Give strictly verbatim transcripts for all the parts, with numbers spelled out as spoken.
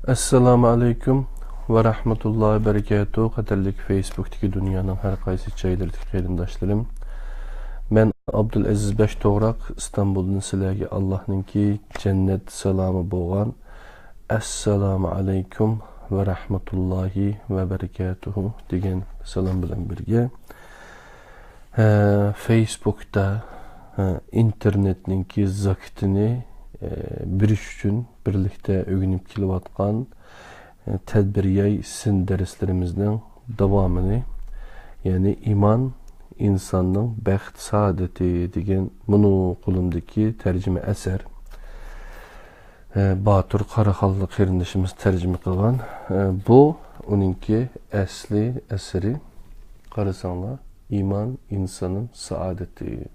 ئەسسالامۇ ئەلەيكۇم ۋە رەھمەتۇللاھى ۋە بەرىكاتۇھ. قەدىرلىك فېيسبۇكتىكى دۇنيانىڭ ھەر قايسى جايلىرىدىكى قېرىنداشلىرىم. مەن ئابدۇلئەزىز بەش توغراق ئىستانبۇلدىن سىلەرگە ئاللاھنىڭكى جەننەت سالامى بولغان ئەسسالامۇ ئەلەيكۇم ۋە رەھمەتۇللاھى ۋە بەرىكاتۇھۇ دېگەن سالام بىلەن بىرگە، ھە، فېيسبۇكتا، ھە، ئىنتېرنېتنىڭكى زاكىتىنى، ئە، بېرىش ئۈچۈن بىرلىكتە ئۆگىنىپ كېلىۋاتقان، ئە، تەدبىر ياي سىن دەرسلىرىمىزنىڭ داۋامىنى، يەنى ئىمان ئىنساننىڭ بەخت سائادىتى دېگەن مۇنۇ قولۇمدىكى تەرجىمە ئەسەر. ئە، باتۇر قاراخانلىق قېرىندىشىمىز تەرجىمە قىلغان. ئە، بۇ ئۇنىڭكى ئەسلى ئەسىرى. قارىساڭلار، ئىمان ئىنساننىڭ سائادىتى.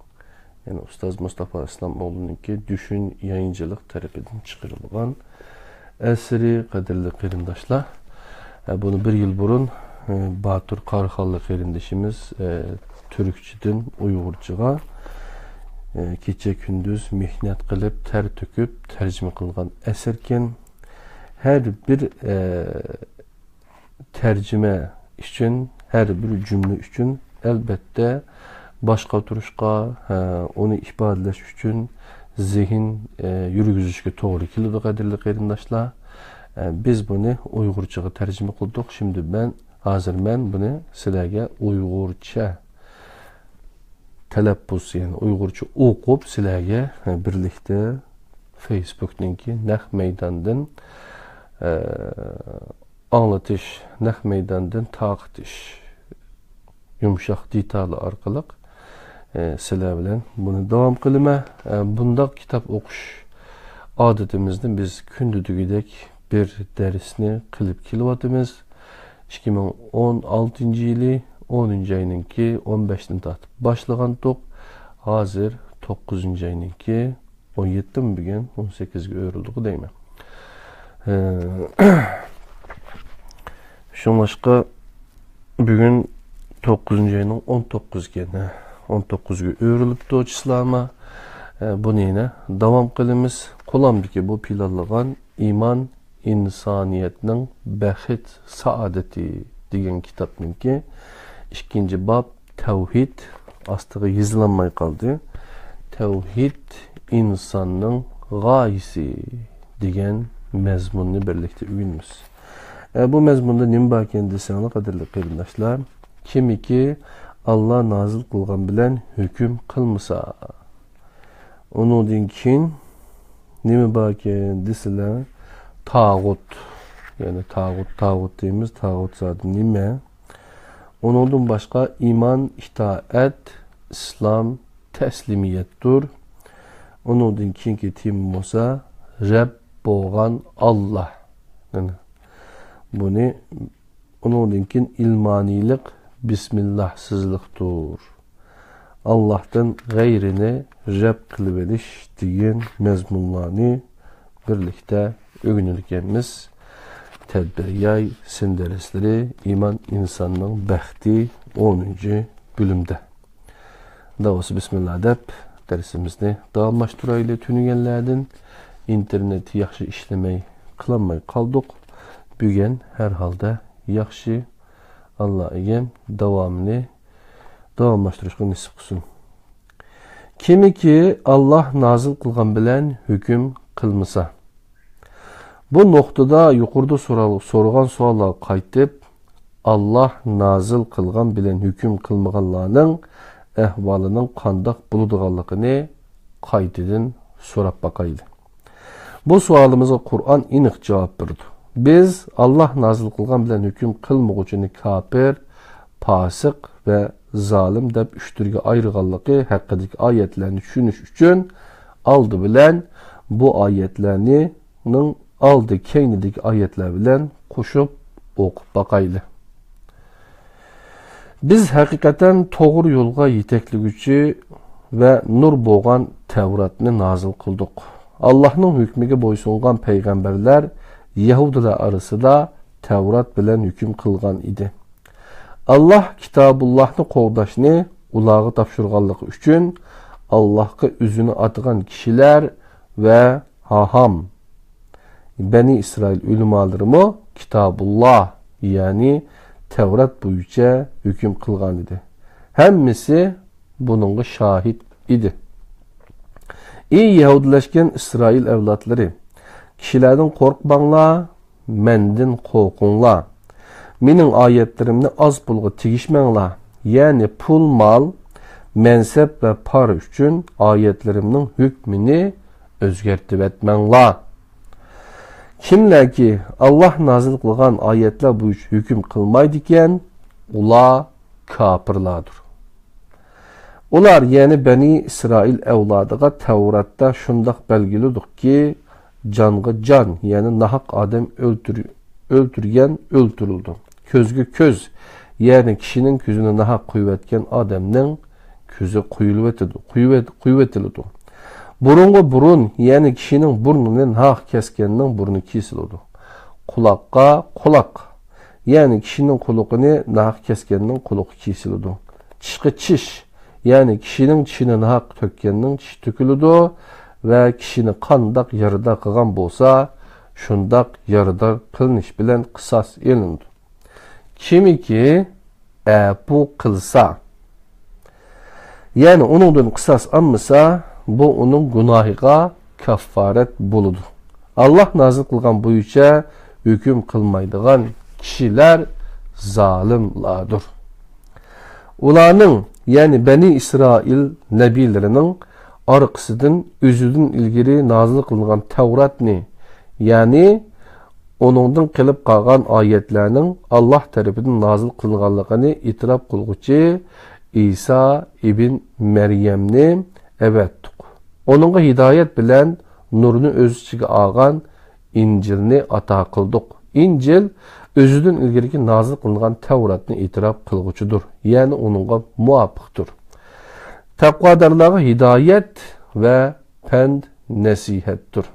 يەنى ئۇستاز مۇستافا ئىسلام ئوغلۇنىڭكى دۈشۈن ياينىچىلىق تەرىپىدىن چىقىرىلغان ئەسىرى، قەدىرلىك قېرىنداشلار. ئە، بۇنى بىر يىل بۇرۇن، ئە، باتۇر قاراخانلىق قېرىندىشىمىز، ئە، تۈركچىدىن ئۇيغۇرچىغا، ئە، كېچە-كۈندۈز مېھنەت قىلىپ، تەر تۆكۈپ تەرجىمە قىلغان ئەسەركەن. ھەر بىر، ئە، تەرجىمە ئۈچۈن، ھەر بىر جۈملە ئۈچۈن، ئەلبەتتە، باش قاتۇرۇشقا، ئە، ئۇنى ئىپادىلەش ئۈچۈن زېھىن، ئە، يۈرگۈزۈشكە توغرا كېلىدۇ، قەدىرلىك قېرىنداشلار. ئە، بىز بۇنى ئۇيغۇرچىغا تەرجىمە قىلدۇق. شىمدى مەن، ھازىر مەن بۇنى سىلەرگە ئۇيغۇرچە تەلەپپۇز، يەنى ئۇيغۇرچە ئوقۇپ، سىلەرگە، ئە، بىرلىكتە فېيسبۇكنىڭكى نەق مەيداندىن، ئە، ئاڭلىتىش، نەق مەيداندىن تارقىتىش، يۇمشاق دېتالى ئارقىلىق، ئە، سىلەر بىلەن بۇنى داۋام قىلىمەن. ئە، بۇنداق كىتاب ئوقۇش ئادىتىمىزنى بىز كۈندە دېگۈدەك بىر دەرسنى قىلىپ كېلىۋاتىمىز. ئىككى مىڭ ئون ئالتىنچى يىلى ئونىنچى ئاينىڭكى ئون بەشىدىن تارتىپ باشلىغانتۇق. ھازىر توققۇزىنچى ئاينىڭكى ئون يەتتىمۇ بۈگۈن؟ ئون سەككىزگە ئۆرۈلدىغۇ دەيمەن. ئە، شۇڭلاشقا بۈگۈن توققۇزىنچى ئاينىڭ ئون توققۇزى ئىكەن، ھە. ئون توققۇزغا ئۆرۈلۈپتۇ چىسلامۇ. ئە، بۇنى يەنە داۋام قىلىمىز. قولۇمدىكى بۇ پىلانلىغان ئىمان ئىنسانىيەتنىڭ بەخت سائادىتى دېگەن كىتابنىڭكى ئىككىنچى باب، تەۋھىد، ئاستىغا يېزىلالماي قالدى. تەۋھىد ئىنساننىڭ غايىسى دېگەن مەزمۇننى بىرلىكتە ئۆگىنىمىز. ئە، بۇ مەزمۇندا نېمە باركەن دېسەڭلار، قەدىرلىك قېرىنداشلار، كىمكى ئاللا نازىل قىلغان بىلەن ھۆكۈم قىلمىسا. ئۇنىڭدىن كېيىن نېمە باركەن دېسىلەر، تاغۇت. يەنى تاغۇت، تاغۇت دەيمىز، تاغۇت زادى نېمە؟ ئۇنىڭدىن باشقا ئىمان، ئىتائەت، ئىسلام، تەسلىمىيەتتۇر. ئۇنىڭدىن كېيىنكى تېما بولسا، رەب بولغان ئاللا. مانا بۇنى، ئۇنىڭدىن كېيىن ئىلمانىيلىق، بىسمىللاھسىزلىقتۇر. ئاللاھتىن غەيرىنى رەب قىلىۋېلىش دېگەن مەزمۇنلارنى بىرلىكتە ئۆگىنىدىكەنمىز. تەدبىر ياي سىن دەرسلىرى، ئىمان ئىنساننىڭ بەختى، ئونىنچى بۆلۈمدە. داۋاسى بىسمىللا دەپ دەرسىمىزنى داۋاملاشتۇرايلى. تۈنۈگۈنلەردىن ئىنتېرنېت ياخشى ئىشلىمەي، قىلالماي قالدۇق. بۈگۈن ھەر ھالدا ياخشى. ئاللا ئىگەم داۋامىنى داۋاملاشتۇرۇشقا نېسىپ قىلسۇن. كىمكى ئاللا نازىل قىلغان بىلەن ھۆكۈم قىلمىسا. بۇ نۇقتىدا يۇقىرىدا سورال-، سورىغان سوئاللارغا قايتىپ، ئاللا نازىل قىلغان بىلەن ھۆكۈم قىلمىغانلارنىڭ ئەھۋالىنىڭ قانداق بولىدىغانلىقىنى قايتىدىن سوراپ باقايلى. بۇ سوئالىمىزغا قۇرئان ئېنىق جاۋاب بېرىدۇ. بىز ئاللا نازىل قىلغان بىلەن ھۆكۈم قىلمىغۇچىنى كاپىر، پاسىق ۋە زالىم دەپ ئۈچ تۈرگە ئايرىغانلىقى ھەققىدىكى ئايەتلەرنى چۈشىنىش ئۈچۈن، ئالدى بىلەن بۇ ئايەتلەرنىڭ ئالدى كەينىدىكى ئايەتلەر بىلەن قوشۇپ ئوقۇپ باقايلى. بىز ھەقىقەتەن توغرا يولغا يېتەكلىگۈچى ۋە نۇر بولغان تەۋراتنى نازىل قىلدۇق. ئاللاھنىڭ ھۆكمىگە بويسۇنغان پەيغەمبەرلەر يەھۇدىيلار ئارىسىدا تەۋرات بىلەن ھۆكۈم قىلغان ئىدى. ئاللاھ كىتابۇللاھنى قوغداشنى ئۇلارغا تاپشۇرغانلىقى ئۈچۈن، ئاللاھقا ئۆزىنى ئاتىغان كىشىلەر ۋە ھاھام، بەنى ئىسرائىل ئۆلىمالىرىمۇ كىتابۇللا، يەنى تەۋرات بويىچە ھۆكۈم قىلغانىدى. ھەممىسى بۇنىڭغا شاھىت ئىدى. ئى يەھۇدىيلەشكەن ئىسرائىل ئەۋلادلىرى، كىشىلەردىن قورقماڭلار، مەندىن قورقۇڭلار. مېنىڭ ئايەتلىرىمنى ئاز پۇلغا تېگىشمەڭلار، يەنى پۇل، مال، مەنسەپ ۋە پار ئۈچۈن ئايەتلىرىمنىڭ ھۆكمىنى ئۆزگەرتىۋەتمەڭلار. كىملەركى ئاللاھ نازىل قىلغان ئايەتلەر بويىچە ھۆكۈم قىلمايدىكەن، ئۇلار كاپىرلاردۇر. ئۇلار، يەنى بەنى ئىسرائىل ئەۋلادىغا تەۋراتتا شۇنداق بەلگىلىدۇقكى، جانغا جان، يەنى ناھەق ئادەم ئۆلتۈر-، ئۆلتۈرگەن ئۆلتۈرۈلىدۇ. كۆزگە كۆز، يەنى كىشىنىڭ كۆزىنى ناھەق قويۇۋەتكەن ئادەمنىڭ كۆزى قويۇلۇۋېتىدۇ، قويۇۋېت-، قويۇۋېتىلىدۇ. بۇرۇنغا بۇرۇن، يەنى كىشىنىڭ بۇرنىنى ناھەق كەسكەننىڭ بۇرنى كېسىلىدۇ. قۇلاققا قۇلاق، يەنى كىشىنىڭ قۇلىقىنى ناھەق كەسكەننىڭ قۇلىقى كېسىلىدۇ. چىشقا چىش، يەنى كىشىنىڭ چىشىنى ناھەق تۆككەننىڭ چىشى تۆكۈلىدۇ ۋە كىشىنى قانداق يارىدار قىلغان بولسا، شۇنداق يارىدار قىلىنىش بىلەن قىساس ئېلىنىدۇ. كىمكى ئەپۇ قىلسا، يەنى ئۇنىڭدىن قىساس ئالمىسا، بۇ ئۇنىڭ گۇناھىغا كاففارەت بولىدۇ. ئاللاھ نازىل قىلغان بويىچە ھۆكۈم قىلمايدىغان كىشىلەر زالىملاردۇر. ئۇلارنىڭ، يەنى بەنى ئىسرائىل نەبىيلىرىنىڭ ئارقىسىدىن ئۆزىدىن ئىلگىرى نازىل قىلىنغان تەۋراتنى، يەنى ئۇنىڭدىن قېلىپ قالغان ئايەتلەرنىڭ ئاللاھ تەرىپىدىن نازىل قىلىنغانلىقىنى ئېتىراپ قىلغۇچى ئىسا ئىبن مەريەمنى ئەۋەتتۇق. ئۇنىڭغا ھىدايەت بىلەن نۇرنى ئۆز ئىچىگە ئالغان ئىنجىلنى ئاتا قىلدۇق. ئىنجىل ئۆزىدىن ئىلگىرىكى نازىل قىلىنغان تەۋراتنى ئېتىراپ قىلغۇچىدۇر، يەنى ئۇنىڭغا مۇۋاپىقتۇر. تەقۋادارلارغا ھىدايەت ۋە پەند نەسىھەتتۇر.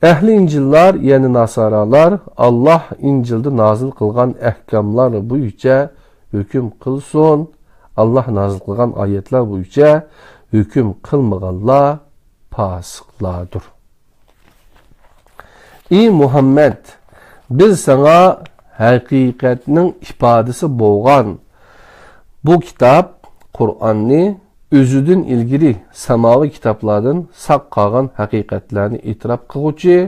ئەھلى ئىنجىللار، يەنى ناسارالار، ئاللاھ ئىنجىلدا نازىل قىلغان ئەھكاملار بويىچە ھۆكۈم قىلسۇن، ئاللاھ نازىل قىلغان ئايەتلەر بويىچە ھۆكۈم قىلمىغانلار پاسىقلاردۇر. ئى مۇھەممەد، بىز ساڭا ھەقىقەتنىڭ ئىپادىسى بولغان بۇ كىتاب، قۇرئاننى ئۆزىدىن ئىلگىرى ساماۋى كىتابلاردىن ساق قالغان ھەقىقەتلەرنى ئېتىراپ قىلغۇچى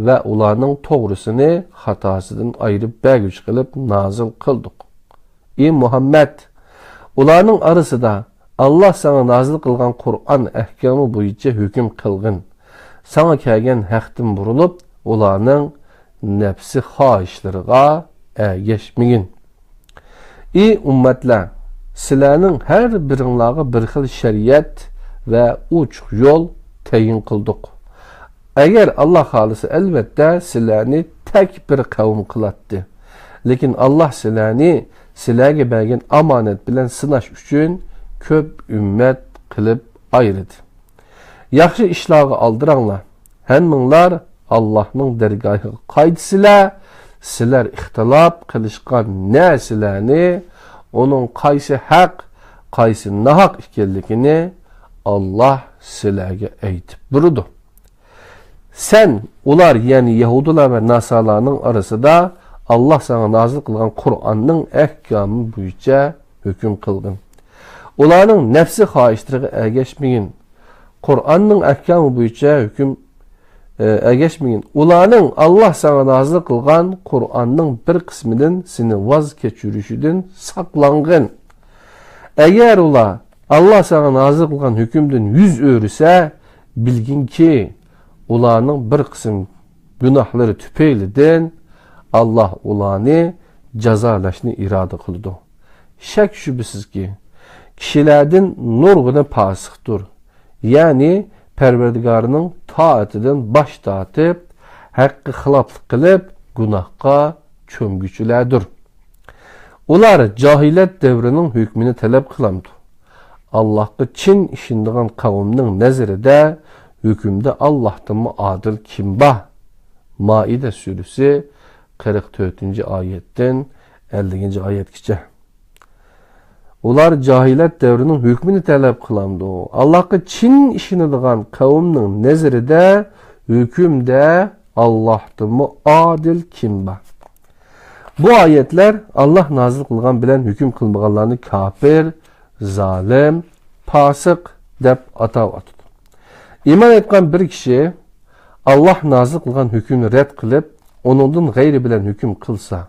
ۋە ئۇلارنىڭ توغرىسىنى خاتاسىدىن ئايرىپ بەرگۈچى قىلىپ نازىل قىلدۇق. ئى مۇھەممەد، ئۇلارنىڭ ئارىسىدا ئاللاھ ساڭا نازىل قىلغان قۇرئان ئەھكامى بويىچە ھۆكۈم قىلغىن. ساڭا كەلگەن ھەقتىن بۇرۇلۇپ، ئۇلارنىڭ نەپسى خاھىشلىرىغا ئەگەشمىگىن. ئى ئۈممەتلەر، سىلەرنىڭ ھەر بىرىڭلارغا بىر خىل شەرىئەت ۋە ئوچۇق يول تەيىن قىلدۇق. ئەگەر ئاللاھ خالىسا، ئەلۋەتتە، سىلەرنى تەك بىر قەۋم قىلاتتى. لېكىن ئاللاھ سىلەرنى سىلەرگە بەرگەن ئامانەت بىلەن سىناش ئۈچۈن كۆپ ئۈممەت قىلىپ ئايرىدى. ياخشى ئىشلارغا ئالدىراڭلار. ھەممىڭلار ئاللاھنىڭ دەرگاھىغا قايتىسىلەر. سىلەر ئىختىلاپ قىلىشقان نەرسىلەرنى، ئۇنىڭ قايسى ھەق، قايسى ناھەق ئىكەنلىكىنى ئاللاھ سىلەرگە ئېيتىپ بېرىدۇ. سەن ئۇلار، يەنى يەھۇدىيلار ۋە ناسارالارنىڭ ئارىسىدا ئاللاھ ساڭا نازىل قىلغان قۇرئاننىڭ ئەھكامى بويىچە ھۆكۈم قىلغىن. ئۇلارنىڭ نەپسى خاھىشلىرىغا ئەگەشمىگىن. قۇرئاننىڭ ئەھكامى بويىچە ھۆكۈم، ئە، ئەگەشمىگىن. ئۇلارنىڭ ئاللاھ ساڭا نازىل قىلغان قۇرئاننىڭ بىر قىسمىدىن سېنى ۋاز كەچۈرۈشىدىن ساقلانغىن. ئەگەر ئۇلار ئاللاھ ساڭا نازىل قىلغان ھۆكۈمدىن يۈز ئۆرۈسە، بىلگىنكى، ئۇلارنىڭ بىر قىسىم گۇناھلىرى تۈپەيلىدىن ئاللاھ ئۇلارنى جازالاشنى ئىرادە قىلىدۇ. شەك-شۈبھىسىزكى، كىشىلەردىن نۇرغۇنى پاسىقتۇر، يەنى پەرۋەردىگارىنىڭ تائىتىدىن باش تارتىپ، ھەققە خىلاپلىق قىلىپ، گۇناھقا چۆمگۈچىلەردۇر. ئۇلار جاھىلىيەت دەۋرىنىڭ ھۆكمىنى تەلەپ قىلامدۇ؟ ئاللاھقا چىن ئىشىنىدىغان قەۋمنىڭ نەزىرىدە ھۆكۈمدە ئاللاھتىنمۇ ئادىل كىم بار؟ مائىدە سۈرىسى، قىرىق تۆتىنچى ئايەتتىن ئەللىكىنچى ئايەتكىچە. ئۇلار جاھىلىيەت دەۋرىنىڭ ھۆكمىنى تەلەپ قىلامدۇ؟ ئاللاھقا چىن ئىشىنىدىغان قەۋمنىڭ نەزىرىدە ھۆكۈمدە ئاللاھتىنمۇ ئادىل كىم بار؟ بۇ ئايەتلەر ئاللاھ نازىل قىلغان بىلەن ھۆكۈم قىلمىغانلارنى كاپىر، زالىم، پاسىق دەپ ئاتاۋاتىدۇ. ئىمان ئېيتقان بىر كىشى ئاللاھ نازىل قىلغان ھۆكۈمنى رەت قىلىپ، ئۇنىڭدىن غەيرى بىلەن ھۆكۈم قىلسا،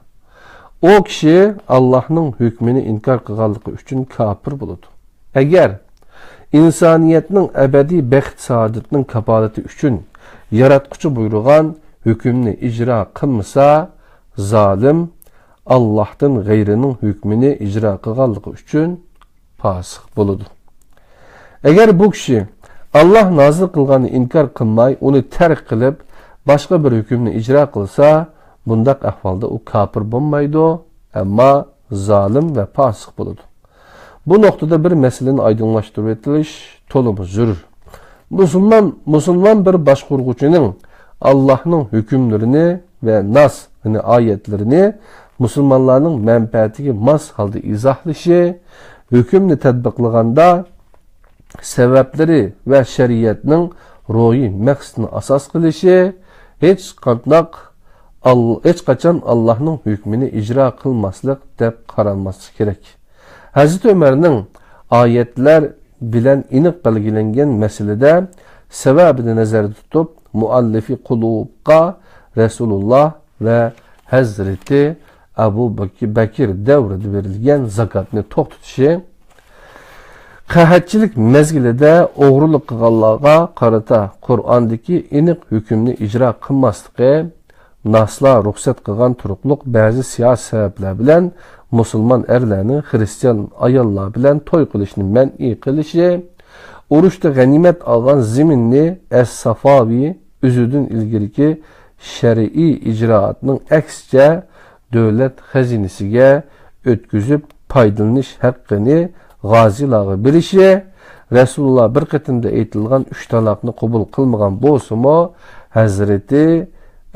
ئۇ كىشى ئاللاھنىڭ ھۆكمىنى ئىنكار قىلغانلىقى ئۈچۈن كاپىر بولىدۇ. ئەگەر ئىنسانىيەتنىڭ ئەبەدىي بەخت-سائادىتىنىڭ كاپالىتى ئۈچۈن ياراتقۇچى بۇيرۇغان ھۆكۈمنى ئىجرا قىلمىسا، زالىم ئاللاھتىن غەيرىنىڭ ھۆكمىنى ئىجرا قىلغانلىقى ئۈچۈن پاسىق بولىدۇ. ئەگەر بۇ كىشى ئاللاھ نازىل قىلغاننى ئىنكار قىلماي، ئۇنى تەرك قىلىپ، باشقا بىر ھۆكۈمنى ئىجرا قىلسا، بۇنداق ئەھۋالدا ئۇ كاپىر بولمايدۇ، ئەمما زالىم ۋە پاسىق بولىدۇ. بۇ نۇقتىدا بىر مەسىلىنى ئايدىڭلاشتۇرۇۋېتىش تولىمۇ زۆرۈر. مۇسۇلمان، مۇسۇلمان بىر باشقۇرغۇچىنىڭ ئاللاھنىڭ ھۆكۈملىرىنى ۋە ناس، يەنى ئايەتلىرىنى مۇسۇلمانلارنىڭ مەنپەئەتىگە ماس ھالدا ئىزاھلىشى، ھۆكۈمنى تەتبىقلىغاندا سەۋەبلىرى ۋە شەرىئەتنىڭ روھىي مەقسىتىنى ئاساس قىلىشى، ھېچقانداق ئال-، ھېچقاچان ئاللاھنىڭ ھۆكمىنى ئىجرا قىلماسلىق دەپ قارالماسلىقى كېرەك. ھەزرىتى ئۆمەرنىڭ ئايەتلەر بىلەن ئېنىق بەلگىلەنگەن مەسىلىدە سەۋەبىنى نەزەردە تۇتۇپ، مۇئەللىفى قۇلۇبقا رەسۇلۇللا ۋە ھەزرىتى ئەبۇ بەك-، بەكىر دەۋرىدە بېرىلگەن زاكاتنى توختىتىشى، قەھەتچىلىك مەزگىلىدە ئوغرىلىق قىلغانلارغا قارىتا قۇرئاندىكى ئېنىق ھۆكۈمنى ئىجرا قىلماسلىقى، ناسلار رۇخسەت قىلغان تۇرۇقلۇق بەزى سىياسىي سەۋەبلەر بىلەن مۇسۇلمان ئەرلەرنىڭ خىرىستىيان ئاياللار بىلەن توي قىلىشنى مەنئى قىلىشى، ئۇرۇشتا غەنىيمەت ئالغان زېمىننى ئەس-سافاۋى ئۆزىدىن ئىلگىرىكى شەرئىي ئىجرائاتنىڭ ئەكسىچە دۆلەت خەزىنىسىگە ئۆتكۈزۈپ پايدىلىنىش ھەققىنى غازىلارغا بېرىشى، رەسۇلۇللا بىر قېتىمدا ئېيتىلغان ئۈچ تالاقنى قوبۇل قىلمىغان بولسىمۇ، ھەزرىتى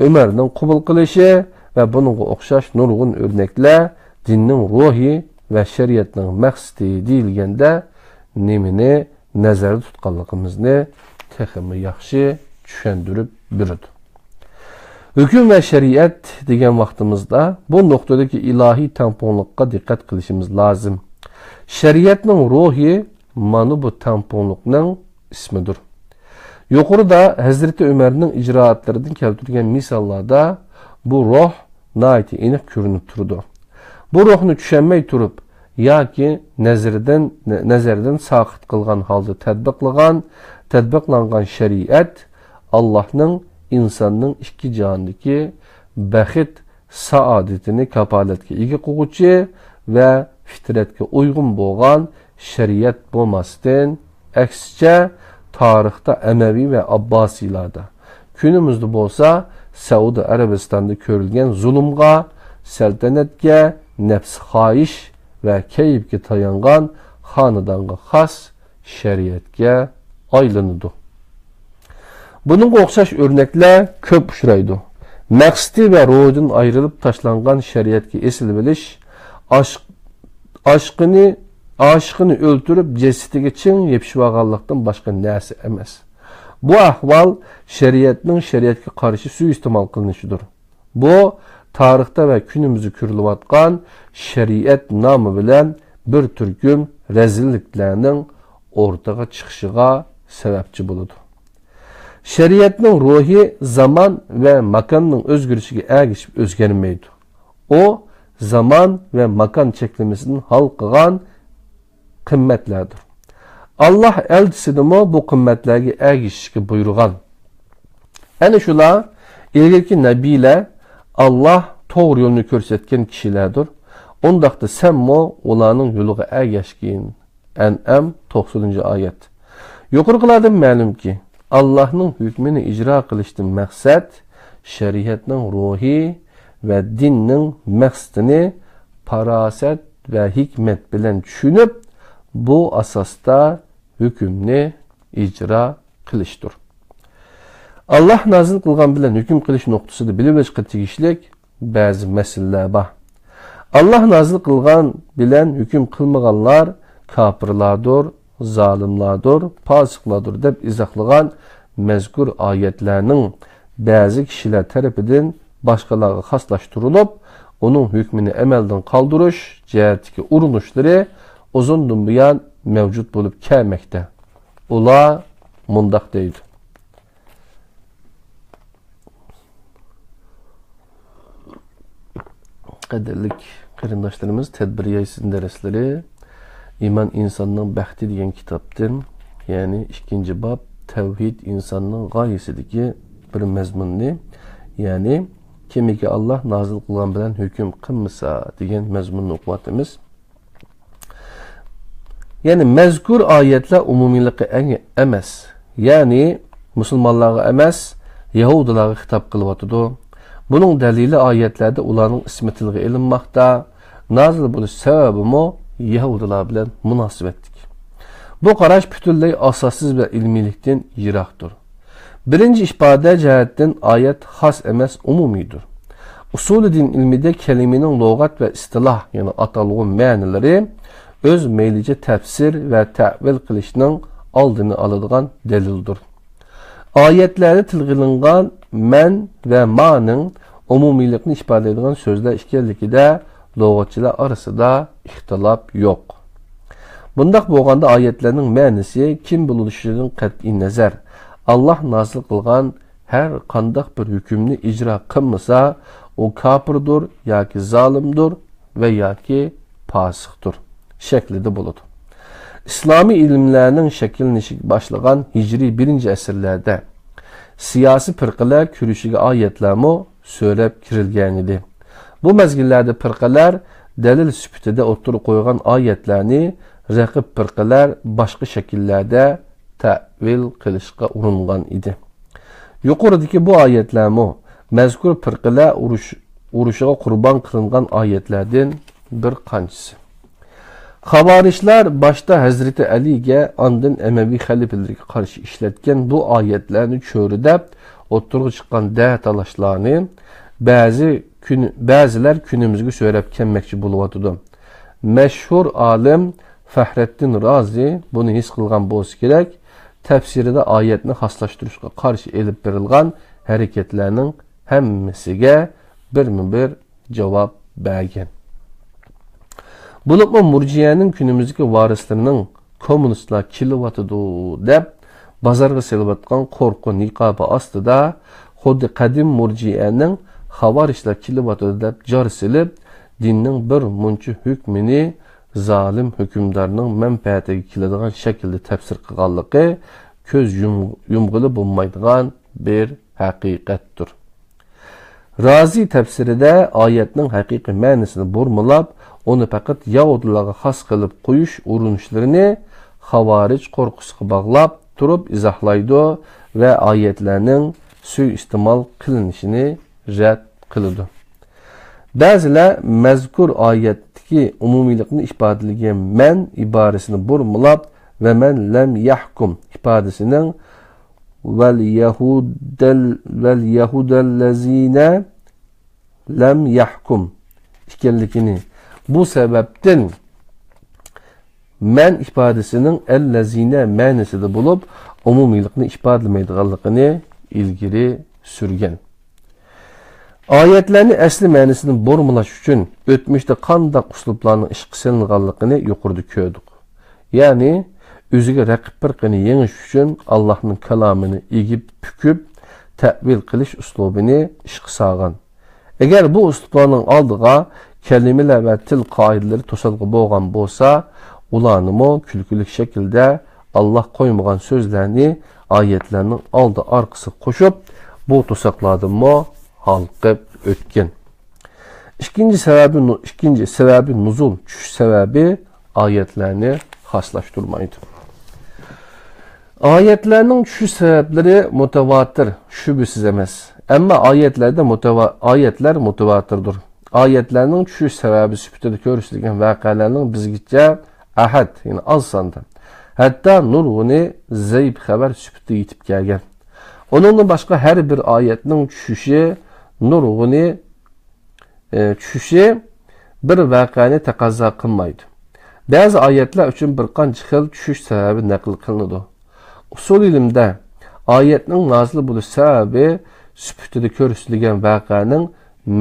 ئۆمەرنىڭ قوبۇل قىلىشى ۋە بۇنىڭغا ئوخشاش نۇرغۇن ئۆرنەكلەر دىننىڭ روھى ۋە شەرىئەتنىڭ مەقسىتى دېيىلگەندە نېمىنى نەزەردە تۇتقانلىقىمىزنى تېخىمۇ ياخشى چۈشەندۈرۈپ بېرىدۇ. ھۆكۈم ۋە شەرىئەت دېگەن ۋاقتىمىزدا بۇ نۇقتىدىكى ئىلاھىي تەڭپۇڭلۇققا دىققەت قىلىشىمىز لازىم. شەرىئەتنىڭ روھى مانا بۇ تەڭپۇڭلۇقنىڭ ئىسمىدۇر. يۇقىرىدا ھەزرىتى ئۆمەرنىڭ ئىجرائاتلىرىدىن كەلتۈرگەن مىساللاردا بۇ روھ ناھايىتى ئېنىق كۆرۈنۈپ تۇرىدۇ. بۇ روھنى چۈشەنمەي تۇرۇپ ياكى نەزىرىدىن، نەزەردىن ساقىت قىلغان ھالدا تەتبىقلىغان، تەتبىقلانغان شەرىئەت ئاللاھنىڭ ئىنساننىڭ ئىككى جاھاندىكى بەخت سائادىتىنى كاپالەتكە ئىگە قىلغۇچى ۋە پىترەتكە ئۇيغۇن بولغان شەرىئەت بولماستىن، ئەكسىچە، تارىختا ئەمەۋى ۋە ئابباسىيلاردا، كۈنىمىزدە بولسا سەئۇدى ئەرەبىستاندا كۆرۈلگەن زۇلۇمغا، سەلتەنەتكە، نەپسخاھىش ۋە كەيپكە تايانغان خانىدانغا خاس شەرىئەتكە ئايلىنىدۇ. بۇنىڭغا ئوخشاش ئۆرنەكلەر كۆپ ئۇچرايدۇ. مەقسىتى ۋە روھىدىن ئايرىلىپ تاشلانغان شەرىئەتكە ئېسىلىۋېلىش، ئاش-، ئاشقىنى، ئاشىقىنى ئۆلتۈرۈپ، جەسىتىگە چىڭ يېپىشىۋالغانلىقتىن باشقا نەرسە ئەمەس. بۇ ئەھۋال شەرىئەتنىڭ شەرىئەتكە قارشى سۇيىئىستېمال قىلىنىشىدۇر. بۇ تارىختا ۋە كۈنىمىزدە كۆرۈلۈۋاتقان شەرىئەت نامى بىلەن بىر تۈركۈم رەزىللىكلەرنىڭ ئورتىغا چىقىشىغا سەۋەبچى بولىدۇ. شەرىئەتنىڭ روھى زامان ۋە ماكاننىڭ ئۆزگىرىشىگە ئەگىشىپ ئۆزگەرمەيدۇ. ئۇ زامان ۋە ماكان چەكلىمىسىدىن ھالقىغان قىممەتلەردۇر. ئاللاھ ئەلچىسىنىمۇ بۇ قىممەتلەرگە ئەگىشىشكە بۇيرۇغان. ئەنە شۇلار ئىلگىرىكى نەبىيلەر، ئاللاھ توغرا يولنى كۆرسەتكەن كىشىلەردۇر. ئۇنداقتا سەنمۇ ئۇلارنىڭ يولىغا ئەگەشكىن. ئەنئام، توقسىنىنچى ئايەت. يۇقىرىقىلاردىن مەلۇمكى، ئاللاھنىڭ ھۆكمىنى ئىجرا قىلىشتىن مەقسەت شەرىئەتنىڭ روھى ۋە دىننىڭ مەقسىتىنى پاراسەت ۋە ھېكمەت بىلەن چۈشىنىپ، بۇ ئاساستا ھۆكۈمنى ئىجرا قىلىشتۇر. ئاللاھ نازىل قىلغان بىلەن ھۆكۈم قىلىش نۇقتىسىدا بىلىۋېلىشقا تېگىشلىك بەزى مەسىلىلەر بار. ئاللاھ نازىل قىلغان بىلەن ھۆكۈم قىلمىغانلار كاپىرلاردۇر، زالىملاردۇر، پاسىقلاردۇر دەپ ئىزاھلىغان مەزكۇر ئايەتلەرنىڭ بەزى كىشىلەر تەرىپىدىن باشقىلارغا خاسلاشتۇرۇلۇپ، ئۇنىڭ ھۆكمىنى ئەمەلدىن قالدۇرۇش جەھەتتىكى ئۇرۇنۇشلىرى ئۇزۇندىن بۇيان مەۋجۇت بولۇپ كەلمەكتە. ئۇلار مۇنداق دەيدۇ. قەدىرلىك قېرىنداشلىرىمىز، تەدبىر يايسىن دەرسلىرى ئىمان ئىنساننىڭ بەختى دېگەن كىتابتىن، يەنى ئىككىنچى باب، تەۋھىد ئىنساننىڭ غايىسىدىكى بىر مەزمۇننى، يەنى كىمكى ئاللاھ نازىل قىلغان بىلەن ھۆكۈم قىلمىسا دېگەن مەزمۇننى ئوقۇۋاتىمىز. يەنى مەزكۇر ئايەتلەر ئومۇمىيلىقى ئەڭ ئەمەس، يەنى مۇسۇلمانلارغا ئەمەس، يەھۇدىيلارغا خىتاب قىلىۋاتىدۇ. بۇنىڭ دەلىلى ئايەتلەردە ئۇلارنىڭ ئىسمى تىلغا ئېلىنماقتا. نازىل بولۇش سەۋەبىمۇ يەھۇدىيلار بىلەن مۇناسىۋەتلىك. بۇ قاراش پۈتۈنلەي ئاساسسىز ۋە ئىلمىيلىكتىن يىراقتۇر. بىرىنچى ئىپادە جەھەتتىن ئايەت خاس ئەمەس، ئومۇمىيدۇر. ئۇسۇلى دىن ئىلمىدە كەلىمىنىڭ لۇغەت ۋە ئىستىلاھ، يەنى ئاتالغۇ مەنىلىرى ئۆز مەيلىچە تەپسىر ۋە تەۋىل قىلىشنىڭ ئالدىنى ئالىدىغان دەلىلدۇر. ئايەتلەردە تىلغا ئېلىنغان مەن ۋە مانىڭ ئومۇمىيلىقنى ئىپادىلەيدىغان سۆزلەر ئىكەنلىكىدە لۇغەتچىلەر ئارىسىدا ئىختىلاپ يوق. بۇنداق بولغاندا ئايەتلەرنىڭ مەنىسى كىم بولۇشىدىن قەتئىينەزەر، ئاللاھ نازىل قىلغان ھەر قانداق بىر ھۆكۈمنى ئىجرا قىلمىسا، ئۇ كاپىردۇر ياكى زالىمدۇر ۋە ياكى پاسىقتۇر شەكلىدە بولىدۇ. ئىسلامىي ئىلىملەرنىڭ شەكىللىنىشىگە باشلىغان ھىجرىي بىرىنچى ئەسىرلەردە سىياسىي پىرقىلەر كۈرىشىگە ئايەتلەرمۇ سۆرەپ كىرىلگەنىدى. بۇ مەزگىللەردە پىرقىلەر دەلىل سۈپىتىدە ئوتتۇرىغا قويغان ئايەتلەرنى رەقىب پىرقىلەر باشقا شەكىللەردە تەئۋىل قىلىشقا ئۇرۇنغان ئىدى. يۇقىرىدىكى بۇ ئايەتلەرمۇ مەزكۇر پىرقىلەر ئۇرۇش-، ئۇرۇشىغا قۇربان قىلىنغان ئايەتلەردىن بىر قانچىسى. خاۋارىجلار باشتا ھەزرىتى ئەلىگە، ئاندىن ئەمەۋى خەلىپىلىرىگە قارشى ئىشلەتكەن بۇ ئايەتلەرنى چۆرىدەپ ئوتتۇرىغا چىققان دەھ تالاشلارنى بەزى كۈن-، بەزىلەر كۈنىمىزگە سۆرەپ كەلمەكچى بولۇۋاتىدۇ. مەشھۇر ئالىم فەھرەتتىن رازى بۇنى ھېس قىلغان بولسا كېرەك، تەپسىرىدە ئايەتنى خاسلاشتۇرۇشقا قارشى ئېلىپ بېرىلغان ھەرىكەتلەرنىڭ ھەممىسىگە بىرمۇ بىر جاۋاب بەرگەن. بولۇپمۇ مۇرجىئەنىڭ كۈنىمىزدىكى ۋارىسلىرىنىڭ كوممۇنىستلار كېلىۋاتىدۇ دەپ بازارغا سېلىۋاتقان قورقۇ نىقابى ئاستىدا خۇددى قەدىم مۇرجىئەنىڭ خاۋارىجلار كېلىۋاتىدۇ دەپ جار سېلىپ، دىننىڭ بىر مۇنچە ھۆكمىنى زالىم ھۆكۈمدارنىڭ مەنپەئەتىگە كېلىدىغان شەكىلدە تەپسىر قىلغانلىقى كۆز يۇم-، يۇمغىلى بولمايدىغان بىر ھەقىقەتتۇر. رازى تەپسىرىدە ئايەتنىڭ ھەقىقىي مەنىسىنى بۇرمىلاپ، ئۇنى پەقەت يەھۇدىيلارغا خاس قىلىپ قويۇش ئۇرۇنۇشلىرىنى خاۋارىج قورقۇسىغا باغلاپ تۇرۇپ ئىزاھلايدۇ ۋە ئايەتلەرنىڭ سۇيىئىستېمال قىلىنىشىنى رەت قىلىدۇ. بەزىلەر مەزكۇر ئايەتتىكى ئومۇمىيلىقنى ئىپادىلىگەن مەن ئىبارىسىنى بۇرمىلاپ، ۋە مەن لەم يەھكۇم ئىپادىسىنىڭ ۋەل يەھۇدەل-، ۋەل يەھۇدەللەزىنە لەم يەھكۇم ئىكەنلىكىنى، بۇ سەۋەبتىن مەن ئىپادىسىنىڭ ئەللەزىنە مەنىسىدە بولۇپ، ئومۇمىيلىقنى ئىپادىلىمەيدىغانلىقىنى ئىلگىرى سۈرگەن. ئايەتلەرنى ئەسلى مەنىسىنى بۇرمىلاش ئۈچۈن ئۆتمۈشتە قانداق ئۇسلۇبلارنىڭ ئىشقا سېلىنغانلىقىنى يۇقىرىدا كۆردۇق. يەنى ئۆزىگە رەقىب پىرقىنى يېڭىش ئۈچۈن ئاللاھنىڭ كالامىنى ئېگىپ پۈكۈپ تەئۋىل قىلىش ئۇسلۇبىنى ئىشقا سالغان. ئەگەر بۇ ئۇسلۇبلارنىڭ ئالدىغا كەلىمىلەر ۋە تىل قائىدىلىرى توسالغۇ بولغان بولسا، ئۇلارنىمۇ كۈلكىلىك شەكىلدە ئاللاھ قويمىغان سۆزلەرنى ئايەتلەرنىڭ ئالدى ئارقىسىغا قوشۇپ، بۇ توساقلاردىنمۇ ھالقىپ ئۆتكەن. ئىككىنچى سەۋەبى نۇ-، ئىككىنچى سەۋەبى نۇزۇل، چۈشۈش سەۋەبى ئايەتلەرنى خاسلاشتۇرمايدۇ. ئايەتلەرنىڭ چۈشۈش سەۋەبلىرى مۇتەۋاتىر، شۈبھىسىز ئەمەس. ئەمما ئايەتلەردە مۇتەۋا-، ئايەتلەر مۇتەۋاتىردۇر. ئايەتلەرنىڭ چۈشۈش سەۋەبى سۈپىتىدە كۆرسىتىلگەن ۋەقەلەرنىڭ بىزگىچە ئەھەد، يەنى ئاز ساندا، ھەتتا نۇرغۇنى زەئىپ خەۋەر سۈپىتىدە يېتىپ كەلگەن. ئۇنىڭدىن باشقا ھەر بىر ئايەتنىڭ چۈشۈشى نۇرغۇنى، ئى، چۈشۈشى بىر ۋەقەنى تەقەززا قىلمايدۇ. بەزى ئايەتلەر ئۈچۈن بىر قانچە خىل چۈشۈش سەۋەبى نەقىل قىلىنىدۇ. ئۇسۇل ئىلىمدە ئايەتنىڭ نازىل بولۇش سەۋەبى سۈپىتىدە كۆرسىتىلگەن ۋەقەنىڭ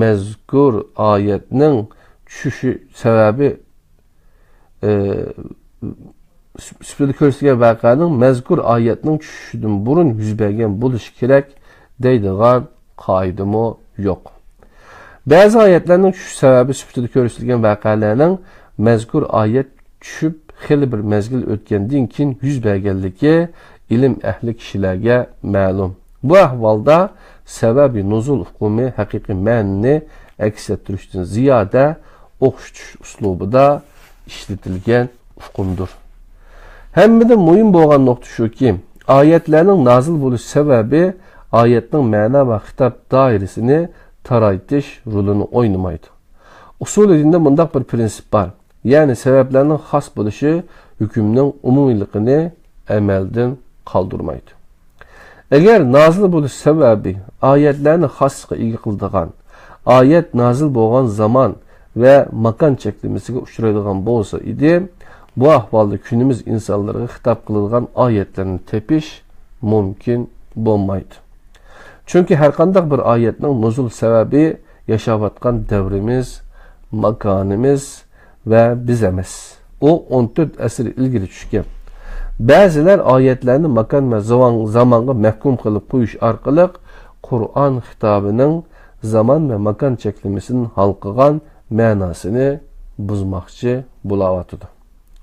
مەزكۇر ئايەتنىڭ چۈشۈشى سەۋەبى، ئى، سۈپىتىدە كۆرسىتىلگەن ۋەقەنىڭ مەزكۇر ئايەتنىڭ چۈشۈشىدىن بۇرۇن يۈز بەرگەن بولۇشى كېرەك دەيدىغان قائىدىمۇ يوق. بەزى ئايەتلەرنىڭ چۈشۈش سەۋەبى سۈپىتىدە كۆرسىتىلگەن ۋەقەلەرنىڭ مەزكۇر ئايەت چۈشۈپ، خېلى بىر مەزگىل ئۆتكەندىن كېيىن يۈز بەرگەنلىكى ئىلىم ئەھلى كىشىلەرگە مەلۇم. بۇ ئەھۋالدا سەۋەبى نۇزۇل ئۇقۇمى ھەقىقىي مەنىنى ئەكس ئەتتۈرۈشتىن زىيادە، ئوخشىتىش ئۇسلۇبىدا ئىشلىتىلگەن ئۇقۇمدۇر. ھەممىدىن مۇھىم بولغان نۇقتا شۇكى، ئايەتلەرنىڭ نازىل بولۇش سەۋەبى ئايەتنىڭ مەنا ۋە خىتاب دائىرىسىنى تارايتىش رولىنى ئوينىمايدۇ. ئۇسۇلى دىندا مۇنداق بىر پىرىنسىپ بار، يەنى سەۋەبلەرنىڭ خاس بولۇشى ھۆكۈمنىڭ ئومۇمىيلىقىنى ئەمەلدىن قالدۇرمايدۇ. ئەگەر نازىل بولۇش سەۋەبى ئايەتلەرنى خاسلىققا ئىگە قىلىدىغان، ئايەت نازىل بولغان زامان ۋە ماكان چەكلىمىسىگە ئۇچرايدىغان بولسا ئىدى، بۇ ئەھۋالدا كۈنىمىز ئىنسانلىرىغا خىتاب قىلىدىغان ئايەتلەرنى تېپىش مۇمكىن بولمايدۇ. چۈنكى ھەرقانداق بىر ئايەتنىڭ نۇزۇل سەۋەبى ياشاۋاتقان دەۋرىمىز، ماكانىمىز ۋە بىز ئەمەس. ئۇ ئون تۆت ئەسىر ئىلگىرى چۈشكەن. بەزىلەر ئايەتلەرنى ماكان ۋە زاۋان-، زامانغا مەھكۇم قىلىپ قويۇش ئارقىلىق قۇرئان خىتابىنىڭ زامان ۋە ماكان چەكلىمىسىدىن ھالقىغان مەناسىنى بۇزماقچى بولاۋاتىدۇ.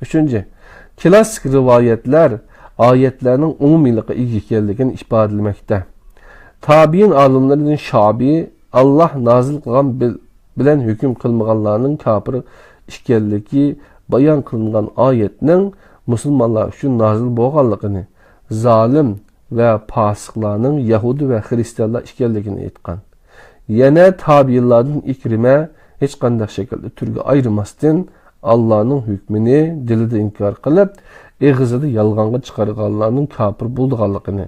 ئۈچىنچى، كلاسسىك رىۋايەتلەر ئايەتلەرنىڭ ئومۇمىيلىققا ئىگە ئىكەنلىكىنى ئىپادىلىمەكتە. تابىئىن ئالىملىرىدىن شابىي، ئاللاھ نازىل قىلغان بىل-، بىلەن ھۆكۈم قىلمىغانلارنىڭ كاپىر ئىكەنلىكى بايان قىلىنغان ئايەتنىڭ مۇسۇلمانلار ئۈچۈن نازىل بولغانلىقىنى، زالىم ۋە پاسىقلارنىڭ يەھۇدىي ۋە خىرىستىيانلار ئىكەنلىكىنى ئېيتقان. يەنە تابىئىنلاردىن ئىكرىمە ھېچقانداق شەكىلدە تۈرگە ئايرىماستىن، ئاللانىڭ ھۆكمىنى دىلىدا ئىنكار قىلىپ، ئېغىزىدا يالغانغا چىقارغانلارنىڭ كاپىر بولىدىغانلىقىنى،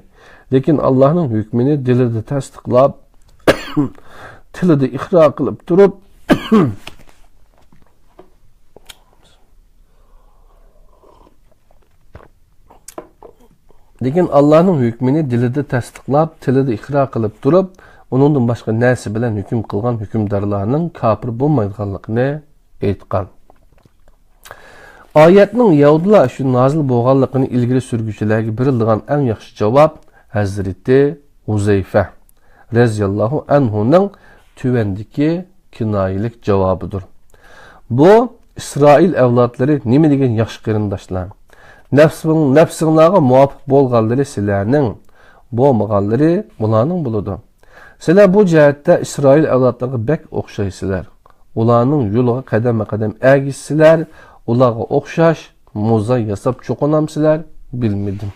لېكىن ئاللانىڭ ھۆكمىنى دىلىدا تەستىقلاپ، تىلىدا ئىقرار قىلىپ تۇرۇپ، لېكىن ئاللانىڭ ھۆكمىنى دىلىدا تەستىقلاپ، تىلىدا ئىقرار قىلىپ تۇرۇپ، ئۇنىڭدىن باشقا نەرسە بىلەن ھۆكۈم قىلغان ھۆكۈمدارلارنىڭ كاپىر بولمايدىغانلىقىنى ئېيتقان. ئايەتنىڭ يەھۇدىيلار ئۈچۈن نازىل بولغانلىقىنى ئىلگىرى سۈرگۈچىلەرگە بېرىلىدىغان ئەڭ ياخشى جاۋاب ھەزرىتى ھۇزەيفە رەزىياللاھۇ ئەنھۇنىڭ تۆۋەندىكى كىنايىلىك جاۋابىدۇر. بۇ ئىسرائىل ئەۋلادلىرى نېمە دېگەن ياخشى قېرىنداشلار! نەپسىڭ-، نەپسىڭلارغا مۇۋاپىق بولغانلىرى سىلەرنىڭ، بولمىغانلىرى ئۇلارنىڭ بولىدۇ. سىلەر بۇ جەھەتتە ئىسرائىل ئەۋلادلىرىغا بەك ئوخشايسىلەر. ئۇلارنىڭ يولىغا قەدەممۇ قەدەم ئەگىشىسىلەر، ئۇلارغا ئوخشاش موزا ياساپ چوقۇنامسىلەر؟ بىلمىدىم.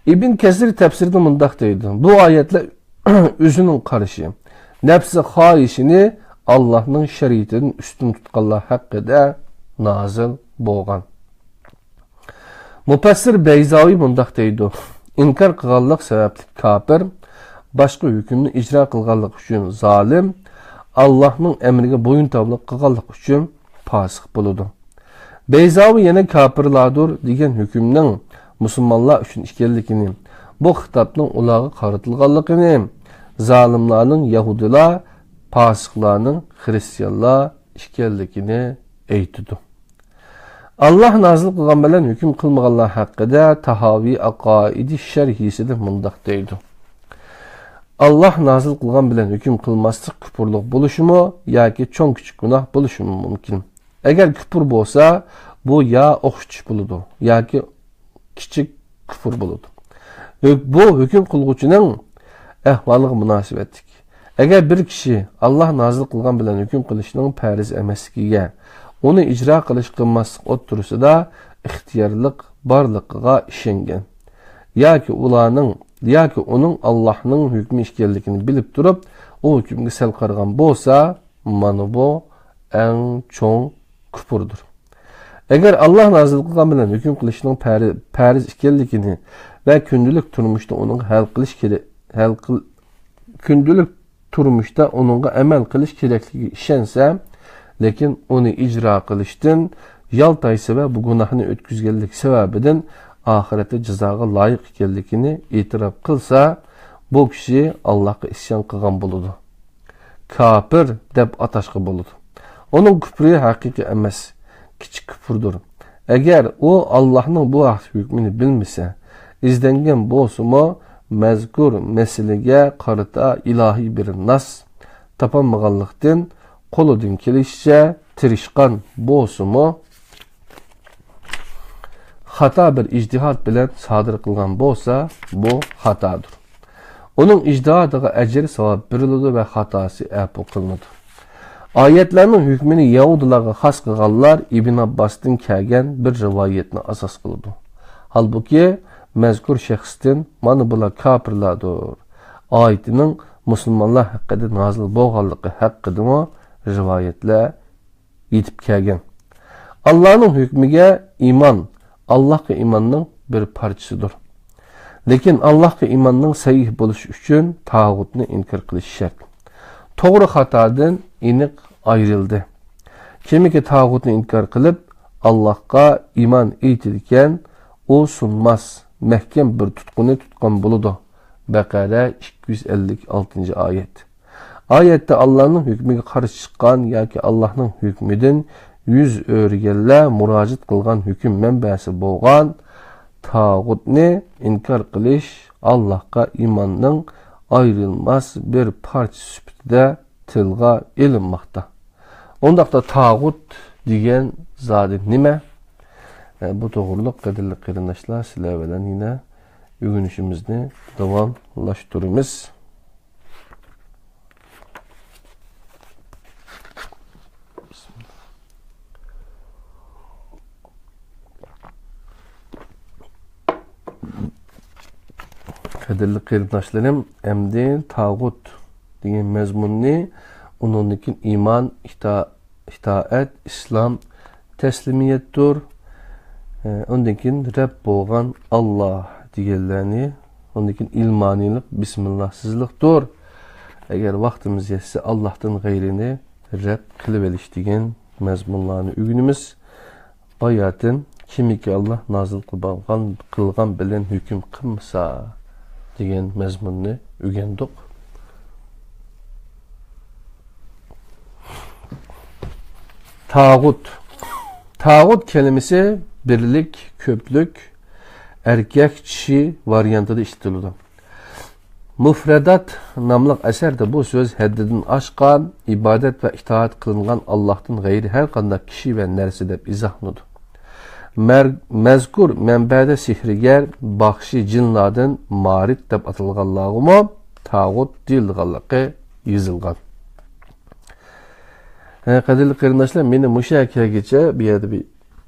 ئىبن كەسىر تەپسىرىدە مۇنداق دەيدۇ، بۇ ئايەتلەر ئۆزىنىڭ قارىشى، نەپسى خاھىشىنى ئاللاھنىڭ شەرىئىتىدىن ئۈستۈن تۇتقانلار ھەققىدە نازىل بولغان. مۇپەسسىر بەيزاۋى مۇنداق دەيدۇ، ئىنكار قىلغانلىق سەۋەبلىك كاپىر، باشقا ھۆكۈمنى ئىجرا قىلغانلىق ئۈچۈن زالىم، ئاللاھنىڭ ئەمرىگە بويۇنتاۋلىق قىلغانلىق ئۈچۈن پاسىق بولىدۇ. بەيزاۋى يەنە كاپىرلاردۇر دېگەن ھۆكۈمنىڭ مۇسۇلمانلار ئۈچۈن ئىكەنلىكىنى، بۇ خىتابنىڭ ئۇلارغا قارىتىلغانلىقىنى، زالىملارنىڭ يەھۇدىيلار، پاسىقلارنىڭ خىرىستىيانلار ئىكەنلىكىنى ئېيتىدۇ. ئاللاھ نازىل قىلغان بىلەن ھۆكۈم قىلمىغانلار ھەققىدە تاھاۋى ئەقائىدى شەرھىسىدە مۇنداق دەيدۇ، ئاللاھ نازىل قىلغان بىلەن ھۆكۈم قىلماسلىق كۇپۇرلۇق بولۇشىمۇ ياكى چوڭ كىچىك گۇناھ بولۇشىمۇ مۇمكىن. ئەگەر كۇپۇر بولسا، بۇ يا ئوخشىتىش بولىدۇ ياكى كىچىك كۇپۇر بولىدۇ. ھۆ-، بۇ ھۆكۈم قىلغۇچىنىڭ ئەھۋالىغا مۇناسىۋەتلىك. ئەگەر بىر كىشى ئاللاھ نازىل قىلغان بىلەن ھۆكۈم قىلىشنىڭ پەرز ئەمەسلىكىگە، ئۇنى ئىجرا قىلىش قىلماسلىق ئوتتۇرىسىدا ئىختىيارلىق بارلىقىغا ئىشەنگەن ياكى ئۇلارنىڭ ياكى ئۇنىڭ ئاللاھنىڭ ھۆكمى ئىكەنلىكىنى بىلىپ تۇرۇپ، ئۇ ھۆكۈمگە سەل قارىغان بولسا، مانا بۇ ئەڭ چوڭ كۇپۇردۇر. ئەگەر ئاللاھ نازىل قىلغان بىلەن ھۆكۈم قىلىشنىڭ پەرى-، پەرز ئىكەنلىكىنى ۋە كۈندىلىك تۇرمۇشتا ئۇنىڭغا ھەل قىلىش كېرە-، ھەل قىل-، كۈندىلىك تۇرمۇشتا ئۇنىڭغا ئەمەل قىلىش كېرەكلىكىگە ئىشەنسە، لېكىن ئۇنى ئىجرا قىلىشتىن يالتايسا ۋە بۇ گۇناھنى ئۆتكۈزگەنلىك سەۋەبىدىن ئاخىرەتتە جازاغا لايىق ئىكەنلىكىنى ئېتىراپ قىلسا، بۇ كىشى ئاللاھقا ئىسيان قىلغان بولىدۇ. كاپىر دەپ ئاتاشقا بولىدۇ. ئۇنىڭ كۇپرى ھەقىقىي ئەمەس، كىچىك كۇپۇردۇر. ئەگەر ئۇ ئاللاھنىڭ بۇ ھەقتە ھۆكمىنى بىلمىسە، ئىزدەنگەن بولسىمۇ، مەزكۇر مەسىلىگە قارىتا ئىلاھىي بىر ناس تاپالمىغانلىقتىن، قولىدىن كېلىشىچە تىرىشقان بولسىمۇ، خاتا بىر ئىجتىھات بىلەن سادىر قىلغان بولسا، بۇ خاتادۇر. ئۇنىڭ ئىجتىھادىغا ئەجىر، ساۋاب بېرىلىدۇ ۋە خاتاسى ئەپۇ قىلىنىدۇ. ئايەتلەرنىڭ ھۆكمىنى يەھۇدىيلارغا خاس قىلغانلار ئىبن ئابباستىن كەلگەن بىر رىۋايەتنى ئاساس قىلىدۇ. ھالبۇكى، مەزكۇر شەخستىن، مانا بۇلار كاپىرلاردۇر ئايىتىنىڭ مۇسۇلمانلار ھەققىدە نازىل بولغانلىقى ھەققىدىمۇ رىۋايەتلەر يېتىپ كەلگەن. ئاللانىڭ ھۆكمىگە ئىمان ئاللاھقا ئىماننىڭ بىر پارچىسىدۇر. لېكىن ئاللاھقا ئىماننىڭ سەھىھ بولۇشى ئۈچۈن تاغۇتنى ئىنكار قىلىش شەرت. توغرا خاتادىن ئېنىق ئايرىلدى. كىمكى تاغۇتنى ئىنكار قىلىپ، ئاللاھقا ئىمان ئېيتىدىكەن، ئۇ سۇنماس، مەھكەم بىر تۇتقۇنى تۇتقان بولىدۇ. بەقەرە، ئىككى يۈز ئەللىك ئالتىنچى ئايەت. ئايەتتە ئاللانىڭ ھۆكمىگە قارشى چىققان ياكى ئاللانىڭ ھۆكمىدىن يۈز ئۆرۈگەنلەر مۇراجىئەت قىلغان ھۆكۈم مەنبەسى بولغان تاغۇتنى ئىنكار قىلىش ئاللاھقا ئىماننىڭ ئايرىلماس بىر پارچىسى سۈپىتىدە تىلغا ئېلىنماقتا. ئۇنداقتا تاغۇت دېگەن زادى نېمە؟ ئە، بۇ توغرىلىق، قەدىرلىك قېرىنداشلار، سىلەر بىلەن يەنە ئۆگىنىشىمىزنى داۋاملاشتۇرىمىز. قەدىرلىك قېرىنداشلىرىم، ئەمدى تاغۇت دېگەن مەزمۇننى، ئۇنىڭدىن كېيىن ئىمان، ئىتا-، ئىتائەت، ئىسلام، تەسلىمىيەتتۇر. ئە، ئۇندىن كېيىن رەب بولغان ئاللا دېگەنلەرنى، ئۇندىن كېيىن ئىلمانىيلىق، بىسمىللاھسىزلىقتۇر. ئەگەر ۋاقتىمىز يەتسە، ئاللاھتىن غەيرىنى رەب قىلىۋېلىش دېگەن مەزمۇنلارنى ئۆگىنىمىز. باياتىن، كىمكى ئاللا نازىل قىلغان، قىلغان بىلەن ھۆكۈم قىلمىسا دېگەن مەزمۇننى ئۆگەندۇق. تاغۇت. تاغۇت كەلىمىسى بىرلىك، كۆپلۈك، ئەركەك، چىشى ۋارىيانتىدا ئىشلىتىلىدۇ. مۇفرەدات ناملىق ئەسەردە بۇ سۆز ھەددىدىن ئاشقان، ئىبادەت ۋە ئىتائەت قىلىنغان ئاللاھتىن غەيرى ھەر قانداق كىشى ۋە نەرسە دەپ ئىزاھلىنىدۇ. مەر-، مەزكۇر مەنبەدە سېھىرگەر، باخشى، جىنلاردىن مارىد دەپ ئاتالغانلارغىمۇ تاغۇت دېيىلىدىغانلىقى يېزىلغان. ھە، قەدىرلىك قېرىنداشلار، مېنى مۇشۇ يەرگىچە بۇ يەردە بىر،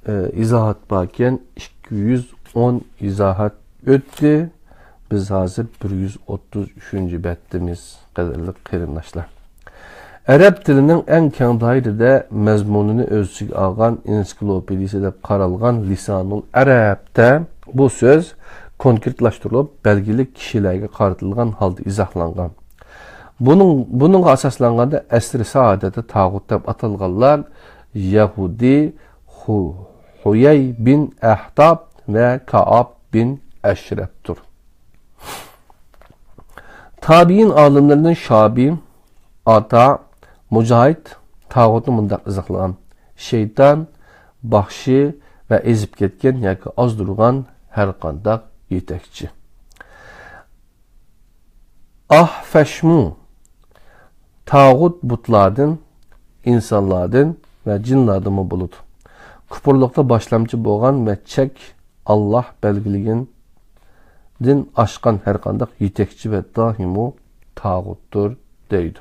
ئە، ئىزاھات باركەن، ئىككى يۈز ئون ئىزاھات ئۆتتى. بىز ھازىر بىر يۈز ئوتتۇز ئۈچىنچى بەتتىمىز، قەدىرلىك قېرىنداشلار. ئەرەب تىلىنىڭ ئەڭ كەڭ دائىرىدە مەزمۇنىنى ئۆز ئىچىگە ئالغان ئېنسىكلوپېدىيىسى دەپ قارالغان لىسانۇل ئەرەبتە بۇ سۆز كونكرېتلاشتۇرۇلۇپ، بەلگىلىك كىشىلەرگە قارىتىلغان ھالدا ئىزاھلانغان. بۇنىڭ، بۇنىڭغا ئاساسلانغاندا، ئەسرى سائادەتتە تاغۇت دەپ ئاتالغانلار يەھۇدىي خۇ-، خۇيەي بىن ئەھتاب ۋە كائاب بىن ئەشرەپتۇر. تابىئىن ئالىملىرىدىن شابىي، ئاتا، مۇجاھىد تاغۇتنى مۇنداق ئىزاھلىغان: شەيتان، باخشى ۋە ئېزىپ كەتكەن ياكى ئازدۇرغان ھەرقانداق يېتەكچى. ئاھفەشمۇ تاغۇت بۇتلاردىن، ئىنسانلاردىن ۋە جىنلاردىنمۇ بولىدۇ. كۇپۇرلۇقتا باشلامچى بولغان ۋە چەك ئاللاھ بەلگىلىگەندىن ئاشقان ھەرقانداق يېتەكچى ۋە داھىمۇ تاغۇتتۇر، دەيدۇ.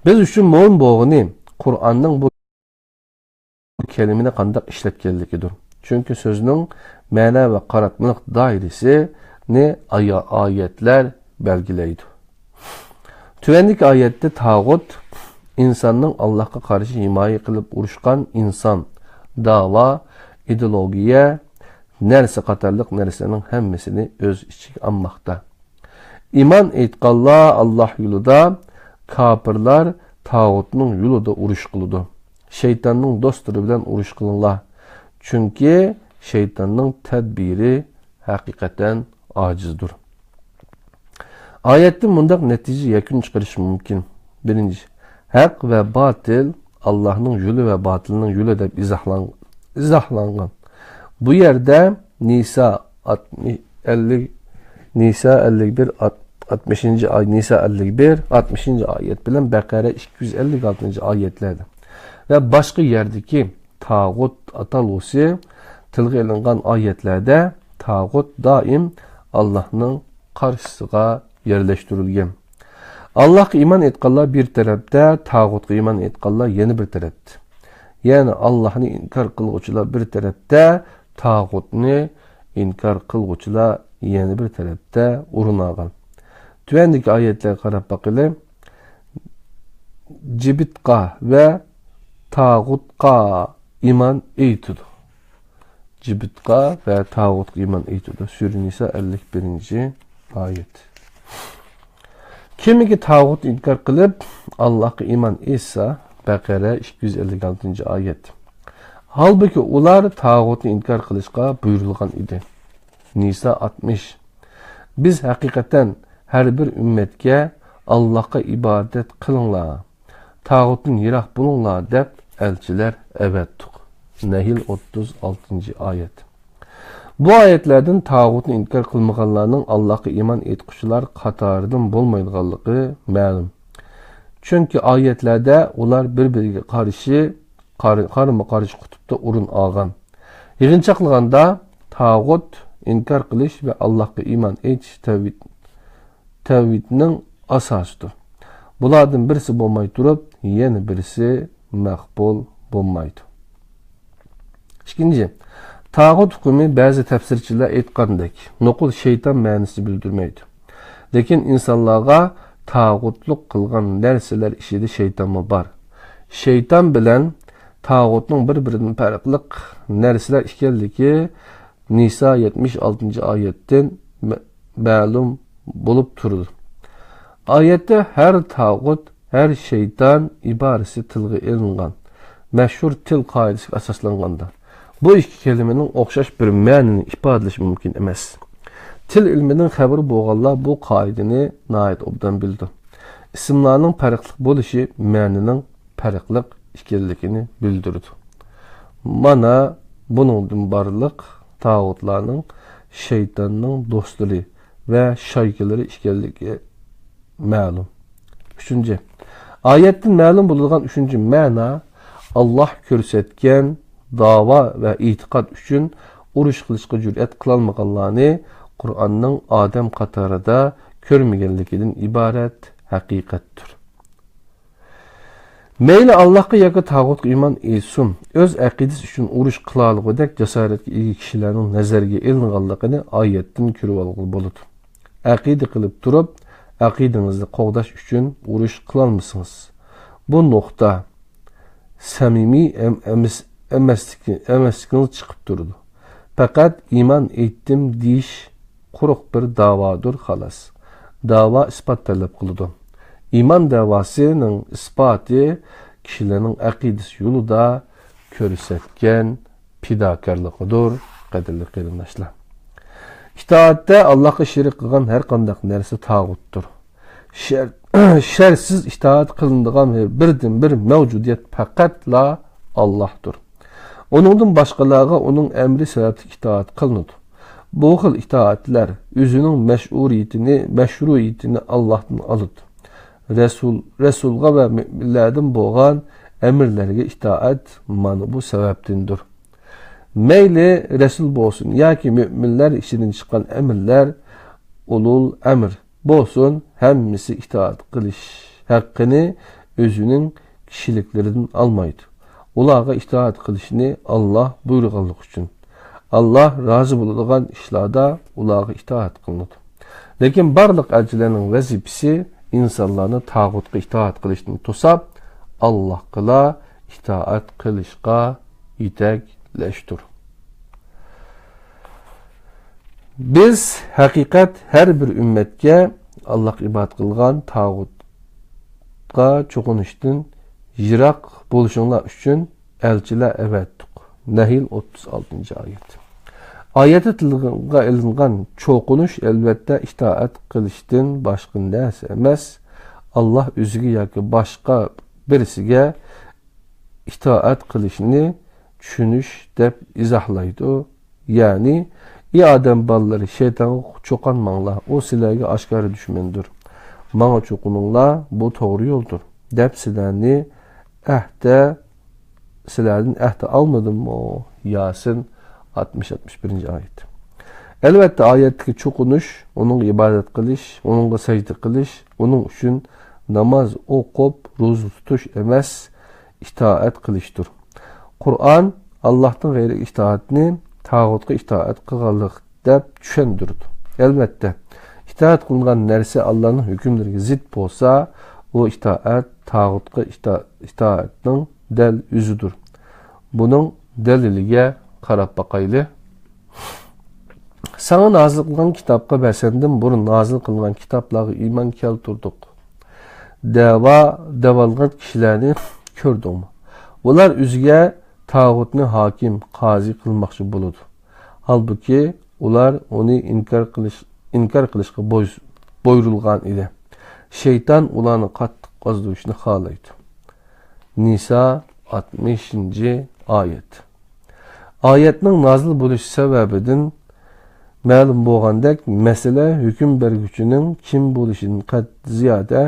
بىز ئۈچۈن مۇھىم بولغىنى، قۇرئاننىڭ بۇ كەلىمىنى قانداق ئىشلەتكەنلىكىدۇر. چۈنكى سۆزنىڭ مەنە ۋە قاراتمىلىق دائىرىسىنى ئايا-، ئايەتلەر بەلگىلەيدۇ. تۆۋەندىكى ئايەتتە تاغۇت ئىنساننىڭ ئاللاھقا قارشى ھىمايە قىلىپ ئۇرۇشقان ئىنسان، داۋا، ئىدېئولوگىيە، نەرسە قاتارلىق نەرسىلەرنىڭ ھەممىسىنى ئۆز ئىچىگە ئالماقتا. ئىمان ئېيتقانلار ئاللاھ يولىدا، كاپىرلار تاغۇتنىڭ يولىدا ئۇرۇش قىلىدۇ. شەيتاننىڭ دوستلىرى بىلەن ئۇرۇش قىلىڭلار. چۈنكى شەيتاننىڭ تەدبىرى ھەقىقەتەن ئاجىزدۇر. ئايەتتىن مۇنداق نەتىجە يەكۈن چىقىرىش مۇمكىن. بىرىنچى، ھەق ۋە باتىل ئاللاھنىڭ يولى ۋە باتىلنىڭ يولى دەپ ئىزاھلان-، ئىزاھلانغان. بۇ يەردە نىسا ئاتمىش، ئەللىك، نىسا ئەللىك بىر، ئات-، ئاتمىشىنچى ئاي-، نىسا ئەللىك بىر، ئاتمىشىنچى ئايەت بىلەن بەقەرە ئىككى يۈز ئەللىك ئالتىنچى ئايەتلەردە ۋە باشقا يەردىكى تاغۇت ئاتالغۇسى تىلغا ئېلىنغان ئايەتلەردە تاغۇت دائىم ئاللاھنىڭ قارشىسىغا يەرلەشتۈرۈلگەن. ئاللاھقا ئىمان ئېيتقانلار بىر تەرەپتە، تاغۇتقا ئىمان ئېيتقانلار يەنە بىر تەرەپتە. يەنى ئاللاھنى ئىنكار قىلغۇچىلار بىر تەرەپتە، تاغۇتنى ئىنكار قىلغۇچىلار يەنە بىر تەرەپتە ئورۇن ئالغان. تۆۋەندىكى ئايەتلەرگە قاراپ باقىلى. جىبىتقا ۋە تاغۇتقا ئىمان ئېيتىدۇ. جىبىتقا ۋە تاغۇتقا ئىمان ئېيتىدۇ. سۈرە نىسا ئەللىك بىرىنچى ئايەت. كىمكى تاغۇتنى ئىنكار قىلىپ، ئاللاھقا ئىمان ئېيتسا، بەقەرە ئىككى يۈز ئەللىك ئالتىنچى ئايەت. ھالبۇكى، ئۇلار تاغۇتنى ئىنكار قىلىشقا بۇيرۇلغان ئىدى. نىسا ئاتمىش. بىز ھەقىقەتەن ھەر بىر ئۈممەتكە، ئاللاھقا ئىبادەت قىلىڭلار، تاغۇتتىن يىراق بولۇڭلار، دەپ ئەلچىلەر ئەۋەتتۇق. نەھل ئوتتۇز ئالتىنچى ئايەت. بۇ ئايەتلەردىن تاغۇتنى ئىنكار قىلمىغانلارنىڭ ئاللاھقا ئىمان ئېيتقۇچىلار قاتارىدىن بولمايدىغانلىقى مەلۇم. چۈنكى ئايەتلەردە ئۇلار بىر-بىرىگە قارشى، قار-، قارمۇ-قارشى قۇتۇپتا ئورۇن ئالغان. يىغىنچاقلىغاندا، تاغۇت ئىنكار قىلىش ۋە ئاللاھقا ئىمان ئېيتىش تەۋھىد، تەۋھىدنىڭ ئاساسىدۇر. بۇلاردىن بىرسى بولماي تۇرۇپ، يەنە بىرسى مەقبۇل بولمايدۇ. ئىككىنچى، تاغۇت ھۆكمى بەزى تەپسىرچىلەر ئېيتقاندەك، نوقۇل شەيتان مەنىسىنى بىلدۈرمەيدۇ. لېكىن ئىنسانلارغا تاغۇتلۇق قىلغان نەرسىلەر ئىچىدە شەيتانمۇ بار. شەيتان بىلەن تاغۇتنىڭ بىر-بىرىدىن پەرقلىق نەرسىلەر ئىكەنلىكى نىسا يەتمىش ئالتىنچى ئايەتتىن مە-، مەلۇم بولۇپ تۇرىدۇ. ئايەتتە ھەر تاغۇت، ھەر شەيتان ئىبارىسى تىلغا ئېلىنغان. مەشھۇر تىل قائىدىسىگە ئاساسلانغاندا، بۇ ئىككى كەلىمىنىڭ ئوخشاش بىر مەنىنى ئىپادىلىشى مۇمكىن ئەمەس. تىل ئىلمىدىن خەۋىرى بولغانلار بۇ قائىدىنى ناھايىتى ئوبدان بىلىدۇ. ئىسىملارنىڭ پەرقلىق بولۇشى مەنىنىڭ پەرقلىق ئىكەنلىكىنى بىلدۈرىدۇ. مانا بۇنىڭدىن بارلىق تاغۇتلارنىڭ شەيتاننىڭ دوستلىرى ۋە شايكىلىرى ئىكەنلىكى مەلۇم. ئۈچىنچى، ئايەتتىن مەلۇم بولىدىغان ئۈچىنچى مەنا، ئاللاھ كۆرسەتكەن داۋا ۋە ئېتىقاد ئۈچۈن ئۇرۇش قىلىشقا جۈرئەت قىلالمىغانلارنى قۇرئاننىڭ ئادەم قاتارىدا كۆرمىگەنلىكىدىن ئىبارەت ھەقىقەتتۇر. مەيلى ئاللاھقا ياكى تاغۇتقا ئىمان ئېيتسۇن، ئۆز ئەقىدىسى ئۈچۈن ئۇرۇش قىلالىغۇدەك جاسارەتكە ئىگە كىشىلەرنىڭ نەزەرگە ئېلىنغانلىقىنى ئايەتتىن كۆرۈۋالغىلى بولىدۇ. ئەقىدە قىلىپ تۇرۇپ، ئەقىدىڭىزنى قوغداش ئۈچۈن ئۇرۇش قىلالمىسىڭىز، بۇ نۇقتا سەمىمىي ئەم-، ئەمەس-، ئەمەسلىكى-، ئەمەسلىكىڭىز چىقىپ تۇرىدۇ. پەقەت ئىمان ئېيتتىم دېيىش قۇرۇق بىر داۋادۇر، خالاس. داۋا ئىسپات تەلەپ قىلىدۇ. ئىمان داۋاسىنىڭ ئىسپاتى كىشىلەرنىڭ ئەقىدىسى يولىدا كۆرسەتكەن پىداكارلىقىدۇر، قەدىرلىك قېرىنداشلار. ئىتائەتتە ئاللاھقا شېرىك قىلغان ھەر قانداق نەرسە تاغۇتتۇر. شەر-، شەرتسىز ئىتائەت قىلىنىدىغان ۋە بىردىنبىر مەۋجۇدىيەت پەقەتلا ئاللاھتۇر. ئۇنىڭدىن باشقىلارغا ئۇنىڭ ئەمرى سەۋەبلىك ئىتائەت قىلىنىدۇ. بۇ خىل ئىتائەتلەر ئۆزىنىڭ مەشئۇرىيىتىنى، مەشرۇئىيىتىنى ئاللاھتىن ئالىدۇ. رەسۇل، رەسۇلغا ۋە مۆمىنلەردىن بولغان ئەمىرلەرگە ئىتائەت مانا بۇ سەۋەبتىندۇر. مەيلى رەسۇل بولسۇن ياكى مۆمىنلەر ئىچىدىن چىققان ئەمىرلەر، ئۇلۇل ئەمر بولسۇن، ھەممىسى ئىتائەت قىلىش ھەققىنى ئۆزىنىڭ كىشىلىكلىرىدىن ئالمايدۇ. ئۇلارغا ئىتائەت قىلىشنى ئاللاھ بۇيرۇغانلىقى ئۈچۈن. ئاللاھ رازى بولىدىغان ئىشلاردا ئۇلارغا ئىتائەت قىلىنىدۇ. لېكىن بارلىق ئەلچىلەرنىڭ ۋەزىپىسى ئىنسانلارنى تاغۇتقا ئىتائەت قىلىشتىن توساپ، ئاللاھقىلا ئىتائەت قىلىشقا يېتەكلەشتۇر. بىز ھەقىقەت ھەر بىر ئۈممەتكە ئاللاھقا ئىبادەت قىلغان تاغۇتقا چوقۇنۇشتىن يىراق بولۇشۇڭلار ئۈچۈن ئەلچىلەر ئەۋەتتۇق. نەھل ئوتتۇز ئالتىنچى ئايەت. ئايەتتە تىلغا ئېلىنغان چوقۇنۇش، ئەلۋەتتە، ئىتائەت قىلىشتىن باشقا نەرسە ئەمەس. ئاللاھ ئۆزىگە ياكى باشقا بىرسىگە ئىتائەت قىلىشنى چۈشىنىش دەپ ئىزاھلايدۇ. يەنى، ئى ئادەم بالىلىرى، شەيتانغا چوقۇنماڭلار، ئۇ سىلەرگە ئاشكارا دۈشمەندۇر. ماڭا چوقۇنۇڭلار، بۇ توغرا يولدۇر، دەپ سىلەرنى ئەھدە، سىلەردىن ئەھدە ئالمىدىممۇ؟ ياسىن ئاتمىش، ئاتمىش بىرىنچى ئايەت. ئەلۋەتتە، ئايەتتىكى چوقۇنۇش، ئۇنىڭغا ئىبادەت قىلىش، ئۇنىڭغا سەجدە قىلىش، ئۇنىڭ ئۈچۈن ناماز ئوقۇپ، روزا تۇتۇش ئەمەس، ئىتائەت قىلىشتۇر. قۇرئان ئاللاھتىن غەيرىگە ئىتائەتنى تاغۇتقا ئىتائەت قىلغانلىق دەپ چۈشەندۈرىدۇ. ئەلۋەتتە، ئىتائەت قىلىنغان نەرسە ئاللانىڭ ھۆكۈملىرىگە زىت بولسا، ئۇ ئىتائەت تاغۇتقا ئىتا-، ئىتائەتنىڭ دەل ئۆزىدۇر. بۇنىڭ دەلىلىگە قاراپ باقايلى. ساڭا نازىل قىلغان كىتابقا ۋە سەندىن بۇرۇن نازىل قىلغان كىتابلارغا ئىمان كەلتۈردۇق. دەۋا دەۋالغان كىشىلەرنى كۆردۈڭمۇ؟ ئۇلار ئۆزىگە تاغۇتنى ھاكىم، قازى قىلماقچى بولىدۇ. ھالبۇكى، ئۇلار ئۇنى ئىنكار قىلىش، ئىنكار قىلىشقا بوي-، بۇيرۇلغان ئىدى. شەيتان ئۇلارنى قاتتىق ئازدۇرۇشنى خالايدۇ. نىسا، ئاتمىشىنچى ئايەت. ئايەتنىڭ نازىل بولۇش سەۋەبىدىن مەلۇم بولغاندەك، مەسىلە ھۆكۈم بەرگۈچىنىڭ كىم بولۇشىدىن قەتئىي زىيادە،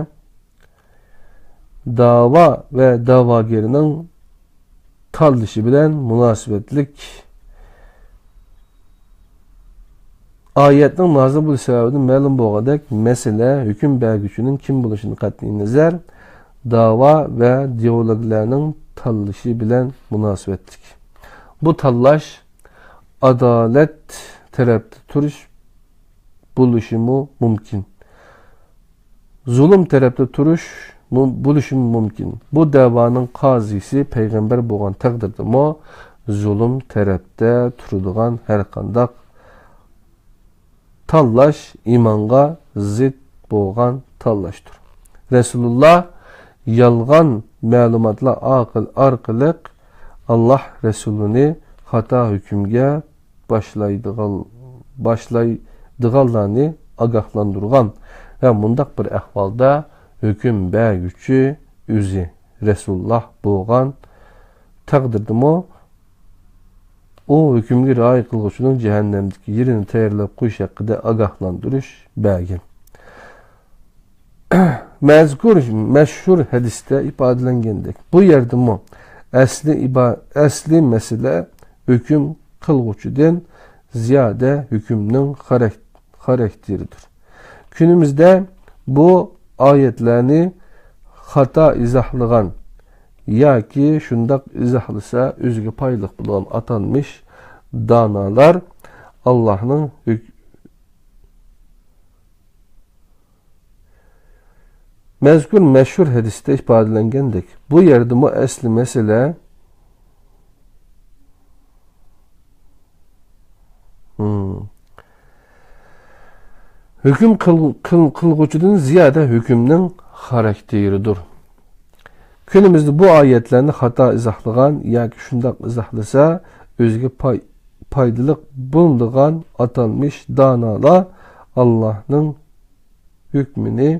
داۋا ۋە داۋاگەرنىڭ تاللىشى بىلەن مۇناسىۋەتلىك. ئايەتنىڭ نازىل بولۇش سەۋەبىدىن مەلۇم بولغاندەك، مەسىلە ھۆكۈم بەرگۈچىنىڭ كىم بولۇشىدىن قەتئىينەزەر، داۋا ۋە دېئولوگلارنىڭ تاللىشى بىلەن مۇناسىۋەتلىك. بۇ تاللاش ئادالەت تەرەپتە تۇرۇش بولۇشىمۇ مۇمكىن. زۇلۇم تەرەپتە تۇرۇش مۇ-، بولۇشىمۇ مۇمكىن. بۇ دەۋانىڭ قازىسى پەيغەمبەر بولغان تەقدىردىمۇ، زۇلۇم تەرەپتە تۇرىدىغان ھەرقانداق تاللاش ئىمانغا زىت بولغان تاللاشتۇر. رەسۇلۇللا يالغان مەلۇماتلار ئارقىل-، ئارقىلىق ئاللاھ رەسۇلىنى خاتا ھۆكۈمگە باشلايدىغان، باشلايدىغانلارنى ئاگاھلاندۇرغان ۋە مۇنداق بىر ئەھۋالدا ھۆكۈم بەرگۈچى ئۆزى رەسۇلۇللا بولغان تەقدىردىمۇ، ئۇ ھۆكۈمگە رىئايە قىلغۇچىنىڭ جەھەننەمدىكى يېرىنى تەييارلاپ قويۇش ھەققىدە ئاگاھلاندۇرۇش بەرگەن. مەزكۇر مەشھۇر ھەدىستە ئىپادىلەنگەندەك، بۇ يەردىمۇ ئەسلى ئىبا-، ئەسلى مەسىلە ھۆكۈم قىلغۇچىدىن زىيادە ھۆكۈمنىڭ خاراك-، خاراكتېرىدۇر. كۈنىمىزدە بۇ ئايەتلەرنى خاتا ئىزاھلىغان ياكى شۇنداق ئىزاھلىسا ئۆزىگە پايدىلىق بولىدىغان ئاتالمىش دانالار ئاللاھنىڭ ھۆك-، مەزكۇر مەشھۇر ھەدىستە ئىپادىلەنگەندەك، بۇ يەردىمۇ ئەسلى مەسىلە، ھىم. ھۆكۈم قىل-، قىل-، قىلغۇچىدىن زىيادە ھۆكۈمنىڭ خاراكتېرىدۇر. كۈنىمىزدە بۇ ئايەتلەرنى خاتا ئىزاھلىغان ياكى شۇنداق ئىزاھلىسا ئۆزىگە پاي-، پايدىلىق بولىدىغان ئاتالمىش دانالار ئاللاھنىڭ ھۆكمىنى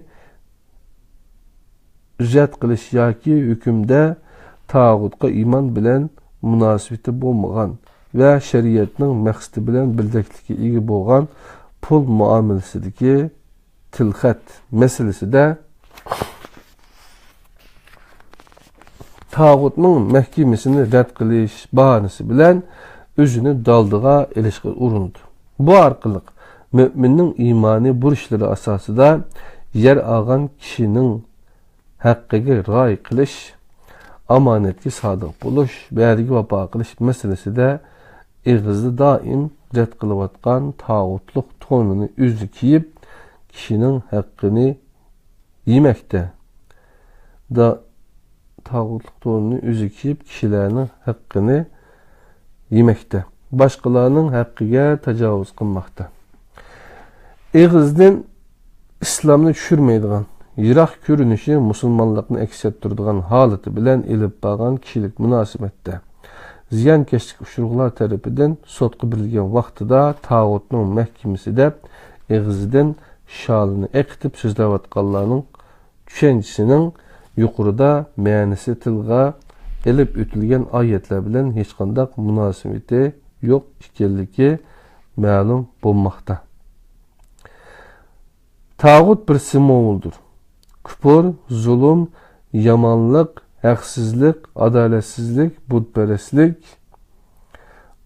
رەت قىلىش ياكى ھۆكۈمدە تاغۇتقا ئىمان بىلەن مۇناسىۋىتى بولمىغان ۋە شەرىئەتنىڭ مەقسىتى بىلەن بىردەكلىككە ئىگە بولغان پۇل مۇئامىلىسىدىكى تىلخەت مەسىلىسىدە تاغۇتنىڭ مەھكىمىسىنى رەت قىلىش باھانىسى بىلەن ئۆزىنى دالدىغا ئېلىشقا ئۇرۇنىدۇ. بۇ ئارقىلىق مۆمىننىڭ ئىمانىي بۇرچلىرى ئاساسىدا يەر ئالغان كىشىنىڭ ھەققىگە رىئايە قىلىش، ئامانەتكە سادىق بولۇش، ۋەدىگە ۋاپا قىلىش مەسىلىسىدە ئېغىزدا دائىم رەت قىلىۋاتقان تاغۇتلۇق تونىنى ئۆزى كىيىپ، كىشىنىڭ ھەققىنى يېمەكتە. دا-، تاغۇتلۇق تونىنى ئۆزى كىيىپ، كىشىلەرنىڭ ھەققىنى يېمەكتە. باشقىلارنىڭ ھەققىگە تاجاۋۇز قىلماقتا. ئېغىزدىن ئىسلامنى چۈشۈرمەيدىغان، يىراق كۆرۈنۈشى مۇسۇلمانلىقنى ئەكس ئەتتۈرىدىغان ھالىتى بىلەن ئېلىپ بارغان كىشىلىك مۇناسىۋەتتە زىيانكەشلىككە ئۇچرىغۇلار تەرىپىدىن سوتقا بېرىلگەن ۋاقتىدا تاغۇتنىڭ مەھكىمىسى دەپ ئېغىزىدىن شالىنى ئېقىتىپ سۆزلەۋاتقانلارنىڭ چۈشەنچىسىنىڭ يۇقىرىدا مەنىسى تىلغا ئېلىپ ئۆتۈلگەن ئايەتلەر بىلەن ھېچقانداق مۇناسىۋىتى يوق ئىكەنلىكى مەلۇم بولماقتا. تاغۇت بىر سىمۋولدۇر. كۇپۇر، زۇلۇم، يامانلىق، ھەقسىزلىق، ئادالەتسىزلىك، بۇتپەرەسلىك،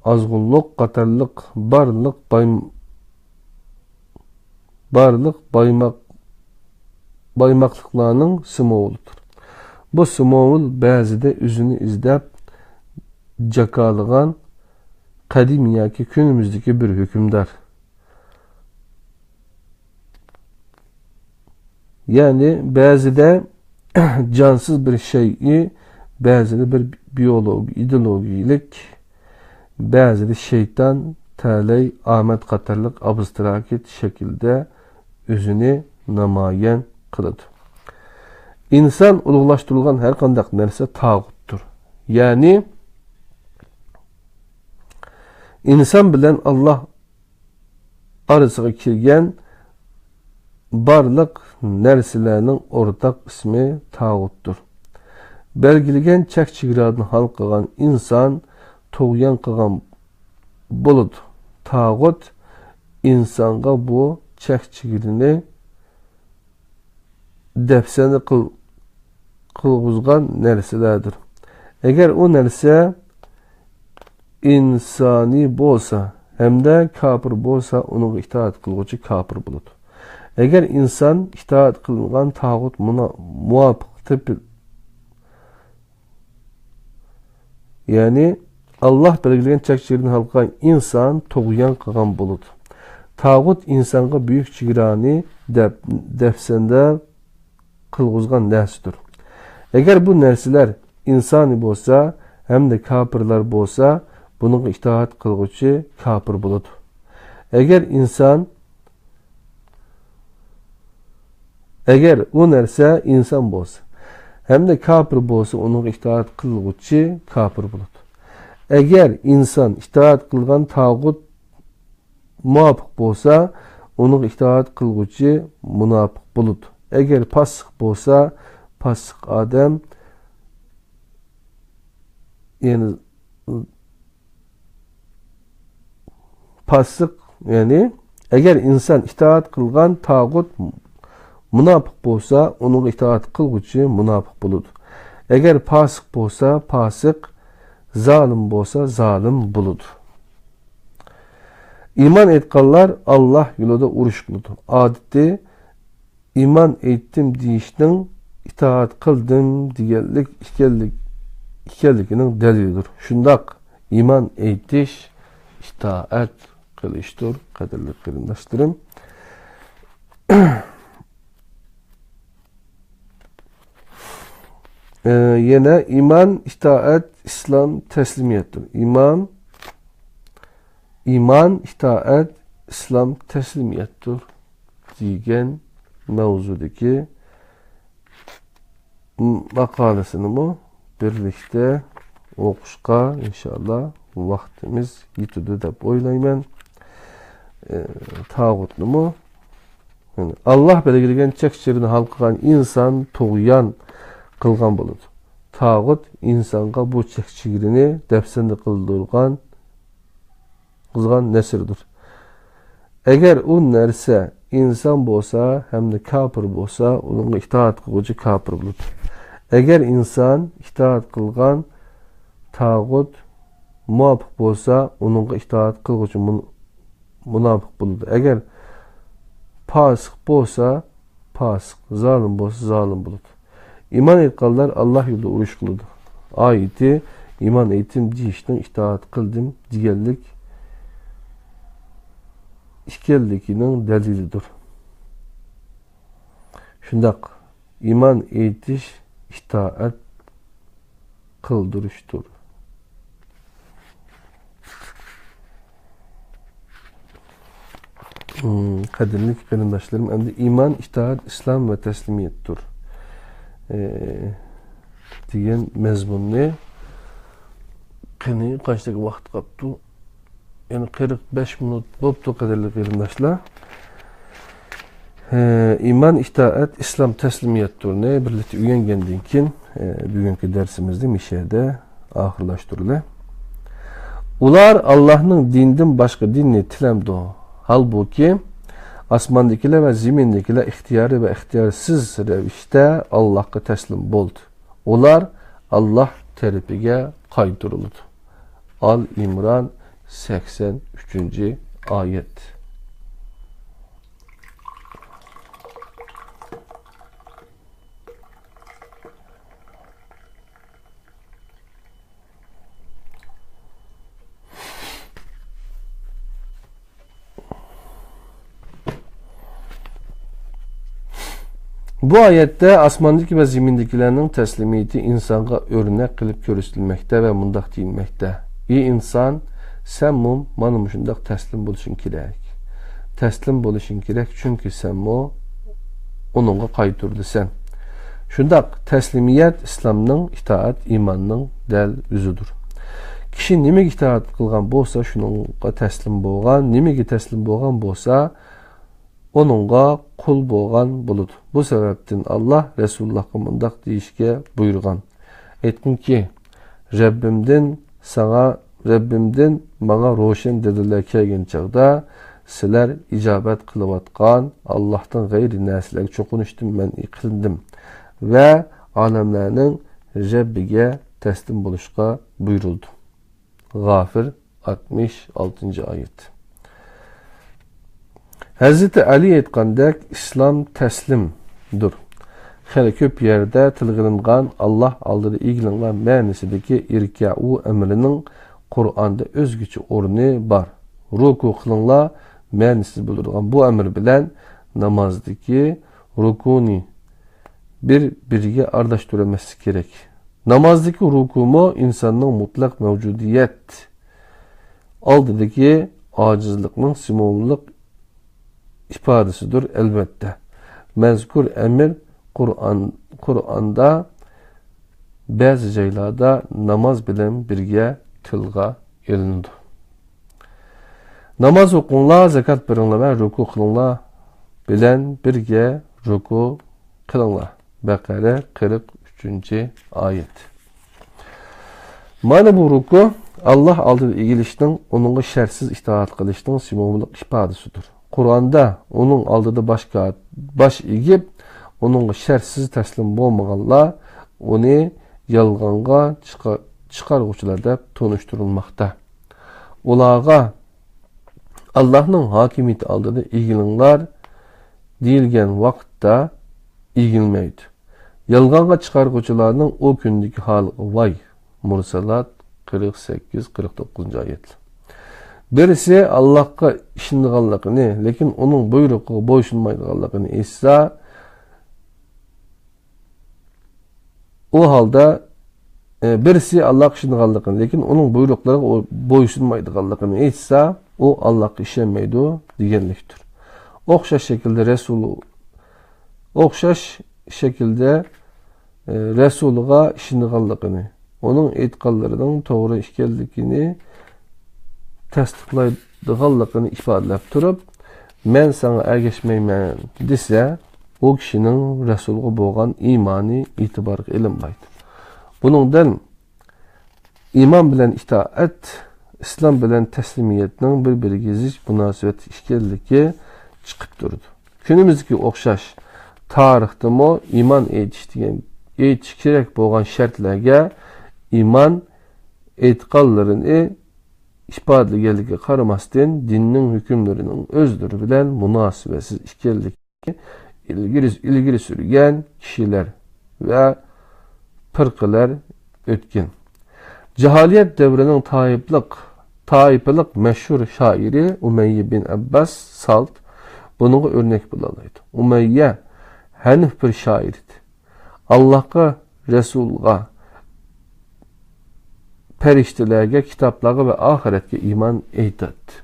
ئازغۇنلۇق قاتارلىق بارلىق باي-، بارلىق بايماق-، بايماقلىقلارنىڭ سىمۋولىدۇر. بۇ سىمۋول بەزىدە ئۆزىنى ئىزدەپ جاكارلىغان قەدىم ياكى كۈنىمىزدىكى بىر ھۆكۈمدار. يەنى بەزىدە جانسىز بىر شەيئى، بەزىدە بىر بىيولوگىيە، ئىدېئولوگىيەلىك، بەزىدە شەيتان، تەلەي، ئامەت قاتارلىق ئابستراكت شەكىلدە ئۆزىنى نامايان قىلىدۇ. ئىنسان ئۇلۇغلاشتۇرۇلغان ھەر قانداق نەرسە تاغۇتتۇر. يەنى ئىنسان بىلەن ئاللاھ ئارىسىغا كىرگەن بارلىق نەرسىلەرنىڭ ئورتاق ئىسمى تاغۇتتۇر. بەلگىلىگەن چەك-چېگرادىن ھالقىغان ئىنسان تۇغيان قىلغان بولىدۇ. تاغۇت ئىنسانغا بۇ چەك-چېگرىنى دەپسەندە قىل-، قىلغۇزغان نەرسىلەردۇر. ئەگەر ئۇ نەرسە ئىنسانىي بولسا ھەمدە كاپىر بولسا، ئۇنىڭغا ئىتائەت قىلغۇچى كاپىر بولىدۇ. ئەگەر ئىنسان ئىتائەت قىلىنغان تاغۇت مۇنا-، مۇۋاپىق تېپىل-، يەنى ئاللاھ بەلگىلىگەن چەك-چېگرىدىن ھالقىغان ئىنسان تۇغيان قىلغان بولىدۇ. تاغۇت ئىنسانغا بۈيۈك چېگرانى دەپ، دەپسەندە قىلغۇزغان نەرسىدۇر. ئەگەر بۇ نەرسىلەر ئىنسانىي بولسا ھەمدە كاپىرلار بولسا، بۇنىڭغا ئىتائەت قىلغۇچى كاپىر بولىدۇ. ئەگەر ئىنسان ئەگەر ئۇ نەرسە ئىنسان بولسا ھەمدە كاپىر بولسا، ئۇنىڭغا ئىتائەت قىلغۇچى كاپىر بولىدۇ. ئەگەر ئىنسان ئىتائەت قىلغان تاغۇت مۇۋاپىق بولسا، ئۇنىڭغا ئىتائەت قىلغۇچى مۇناپىق بولىدۇ. ئەگەر پاسىق بولسا، پاسىق ئادەم، يەنى پاسىق، يەنى ئەگەر ئىنسان ئىتائەت قىلغان تاغۇت مۇناپىق بولسا، ئۇنىڭغا ئىتائەت قىلغۇچى مۇناپىق بولىدۇ. ئەگەر پاسىق بولسا، پاسىق، زالىم بولسا، زالىم بولىدۇ. ئىمان ئېيتقانلار ئاللاھ يولىدا ئۇرۇش قىلىدۇ. ئادىتى ئىمان ئېيتتىم دېيىشنىڭ ئىتائەت قىلدىم دېگەنلىك ئىكەنلىك-، ئىكەنلىكىنىڭ دەلىلىدۇر. شۇنداق، ئىمان ئېيتىش ئىتائەت قىلىشتۇر، قەدىرلىك قېرىنداشلىرىم. ئە، يەنە ئىمان، ئىتائەت، ئىسلام، تەسلىمىيەتتۇر. ئىمان، ئىمان، ئىتائەت، ئىسلام، تەسلىمىيەتتۇر دېگەن مەۋزۇدىكى ماقالىسىنىمۇ بىرلىكتە ئوقۇشقا، ئىنشائاللا، ۋاقتىمىز يېتىدۇ دەپ ئويلايمەن. ئى، تاغۇتنىمۇ، يەنى، ئاللاھ بەلگىلىگەن چەك-چېگرىنى ھالقىغان ئىنسان تۇغيان قىلغان بولىدۇ. تاغۇت ئىنسانغا بۇ چەك-چېگرىنى دەپسەندە قىلدۇرغان قىلغان نەرسىدۇر. ئەگەر ئۇ نەرسە ئىنسان بولسا ھەمدە كاپىر بولسا، ئۇنىڭغا ئىتائەت قىلغۇچى كاپىر بولىدۇ. ئەگەر ئىنسان ئىتائەت قىلغان تاغۇت مۇۋاپىق بولسا، ئۇنىڭغا ئىتائەت قىلغۇچى مۇن-، مۇناپىق بولىدۇ. ئەگەر پاسىق بولسا، پاسىق، زالىم بولسا، زالىم بولىدۇ. ئىمان ئېيتقانلار ئاللاھ يولىدا ئۇرۇش قىلىدۇ. ئايىتى ئىمان ئېيتتىم دېيىشنىڭ ئىتائەت قىلدىم دېگەنلىك ئىكەنلىكىنىڭ دەلىلىدۇر. شۇنداق، ئىمان ئېيتىش ئىتائەت قىلدۇرۇشتۇر. مم، قەدىرلىك قېرىنداشلىرىم، ئەمدى ئىمان، ئىتائەت، ئىسلام ۋە تەسلىمىيەتتۇر، ئى، دېگەن مەزمۇننى قېنى، قانچىلىك ۋاقىت قاپتۇ؟ يەنە قىرىق بەش مىنۇت بوپتۇ، قەدىرلىك قېرىنداشلار. ھە، ئىمان، ئىتائەت، ئىسلام، تەسلىمىيەت تۈرىنى بىرلىكتە ئۆگەنگەندىن كېيىن، ھە، بۈگۈنكى دەرسىمىزنى مۇشۇ يەردە ئاخىرلاشتۇرىلى. ئۇلار ئاللاھنىڭ دىنىدىن باشقا دىننى تىلەمدۇ؟ ھالبۇكى، ئاسماندىكىلەر ۋە زېمىندىكىلەر ئىختىيارىي ۋە ئىختىيارسىز رەۋىشتە ئاللاھقا تەسلىم بولدى. ئۇلار ئاللاھ تەرىپىگە قايتۇرۇلىدۇ. ئال ئىمران، سەكسەن ئۈچىنچى ئايەت. بۇ ئايەتتە ئاسماندىكى ۋە زېمىندىكىلەرنىڭ تەسلىمىيىتى ئىنسانغا ئۆرنەك قىلىپ كۆرسىتىلمەكتە ۋە مۇنداق دېيىلمەكتە: ئى ئىنسان، سەنمۇ مانا مۇشۇنداق تەسلىم بولۇشۇڭ كېرەك. تەسلىم بولۇشۇڭ كېرەك، چۈنكى سەنمۇ ئۇنىڭغا قايتۇرۇلىسەن. شۇنداق، تەسلىمىيەت ئىسلامنىڭ، ئىتائەت ئىماننىڭ دەل ئۆزىدۇر. كىشى نېمىگە ئىتائەت قىلغان بولسا، شۇنىڭغا تەسلىم بولغان، نېمىگە تەسلىم بولغان بولسا، ئۇنىڭغا قۇل بولغان بولىدۇ. بۇ سەۋەبتىن ئاللاھ رەسۇلۇللاھقا مۇنداق دېيىشكە بۇيرۇغان: ئېيتقىنكى، رەببىمدىن ساڭا، رەببىمدىن ماڭا روشەن دەلىللەر كەلگەن چاغدا، سىلەر ئىجابەت قىلىۋاتقان ئاللاھتىن غەيرى نەرسىلەرگە چوقۇنۇشتىن مەنئى قىلىندىم ۋە ئالەملەرنىڭ رەببىگە تەسلىم بولۇشقا بۇيرۇلدۇم. غافىر، ئاتمىش ئالتىنچى ئايەت. ھەزرىتى ئەلى ئېيتقاندەك، ئىسلام تەسلىمدۇر. خېلى كۆپ يەردە تىلغا ئېلىنغان ئاللاھ ئالدىدا ئېگىلىڭلار مەنىسىدىكى ئىركەئۇ ئەمرىنىڭ قۇرئاندا ئۆزگىچە ئورنى بار. رۇكۇ قىلىڭلار مەنىسىدە بىلدۈرۈلگەن بۇ ئەمر بىلەن نامازدىكى رۇكۇنى بىر-بىرىگە ئارىلاشتۇرۇلماسلىقى كېرەك. نامازدىكى رۇكۇمۇ ئىنساننىڭ مۇتلەق مەۋجۇدىيەت ئالدىدىكى ئاجىزلىقنىڭ سىمۋوللۇق ئىپادىسىدۇر، ئەلۋەتتە. مەزكۇر ئەمر قۇرئان، قۇرئاندا بەزى جايلاردا ناماز بىلەن بىرگە تىلغا ئېلىنىدۇ. ناماز ئوقۇڭلار، زاكات بېرىڭلار ۋە رۇكۇ قىلىڭلار بىلەن بىرگە رۇكۇ قىلىڭلار. بەقەرە، قىرىق ئۈچىنچى ئايەت. مانا بۇ رۇكۇ ئاللاھ ئالدىدا ئېگىلىشنىڭ، ئۇنىڭغا شەرتسىز ئىتائەت قىلىشنىڭ سىمۋوللۇق ئىپادىسىدۇر. قۇرئاندا ئۇنىڭ ئالدىدا باش، باش ئېگىپ، ئۇنىڭغا شەرتسىز تەسلىم بولمىغانلار ئۇنى يالغانغا چىقا-، چىقارغۇچىلار دەپ تونۇشتۇرۇلماقتا. ئۇلارغا ئاللاھنىڭ ھاكىمىيىتى ئالدىدا ئېگىلىڭلار دېيىلگەن ۋاقىتتا ئېگىلمەيدۇ. يالغانغا چىقارغۇچىلارنىڭ ئۇ كۈندىكى ھالىغا ۋاي! مۇرسالات، قىرىق سەككىز، قىرىق توققۇزىنچى ئايەتلەر. بىرسى ئاللاھقا ئىشىنىدىغانلىقىنى، لېكىن ئۇنىڭ بۇيرۇقىغا بويسۇنمايدىغانلىقىنى ئېيتسا، ئۇ ھالدا، ئە، بىرسى ئاللاھقا ئىشىنىدىغانلىقىنى، لېكىن ئۇنىڭ بۇيرۇقلىرىغا ئۇ بويسۇنمايدىغانلىقىنى ئېيتسا، ئۇ ئاللاھقا ئىشەنمەيدۇ دېگەنلىكتۇر. ئوخشاش شەكىلدە رەسۇل، ئوخشاش شەكىلدە، ئە، رەسۇلىغا ئىشىنىدىغانلىقىنى، ئۇنىڭ ئېيتقانلىرىنىڭ توغرا ئىكەنلىكىنى تەستىقلايدىغانلىقىنى ئىپادىلەپ تۇرۇپ، مەن ساڭا ئەگەشمەيمەن دېسە، ئۇ كىشىنىڭ رەسۇلغا بولغان ئىمانى ئېتىبارغا ئېلىنمايدۇ. بۇنىڭدىن ئىمان بىلەن ئىتائەت، ئىسلام بىلەن تەسلىمىيەتنىڭ بىر-بىرىگە زىچ مۇناسىۋەتتە ئىكەنلىكى چىقىپ تۇرىدۇ. كۈنىمىزدىكى ئوخشاش، تارىختىمۇ ئىمان ئېيتىش دېگەن، ئېيتىش كېرەك بولغان شەرتلەرگە ئىمان ئېيتقانلىرىنى ئىپادىلىگەنلىكىگە قارىماستىن، دىننىڭ ھۆكۈملىرىنىڭ ئۆزلىرى بىلەن مۇناسىۋەتسىز ئىكەنلىكىنى ئىلگىرى، ئىلگىرى سۈرگەن كىشىلەر ۋە پىرقىلەر ئۆتكەن. جاھىلىيەت دەۋرىنىڭ تائىپلىق، تائىپىلىق مەشھۇر شائىرى ئۇمەييە بىن ئەبباس سالت بۇنىڭغا ئۆرنەك بولالايدۇ. ئۇمەييە ھەنىف بىر شائىر ئىدى. ئاللاھقا، رەسۇلغا، پەرىشتىلەرگە، كىتابلارغا ۋە ئاخىرەتكە ئىمان ئېيتاتتى.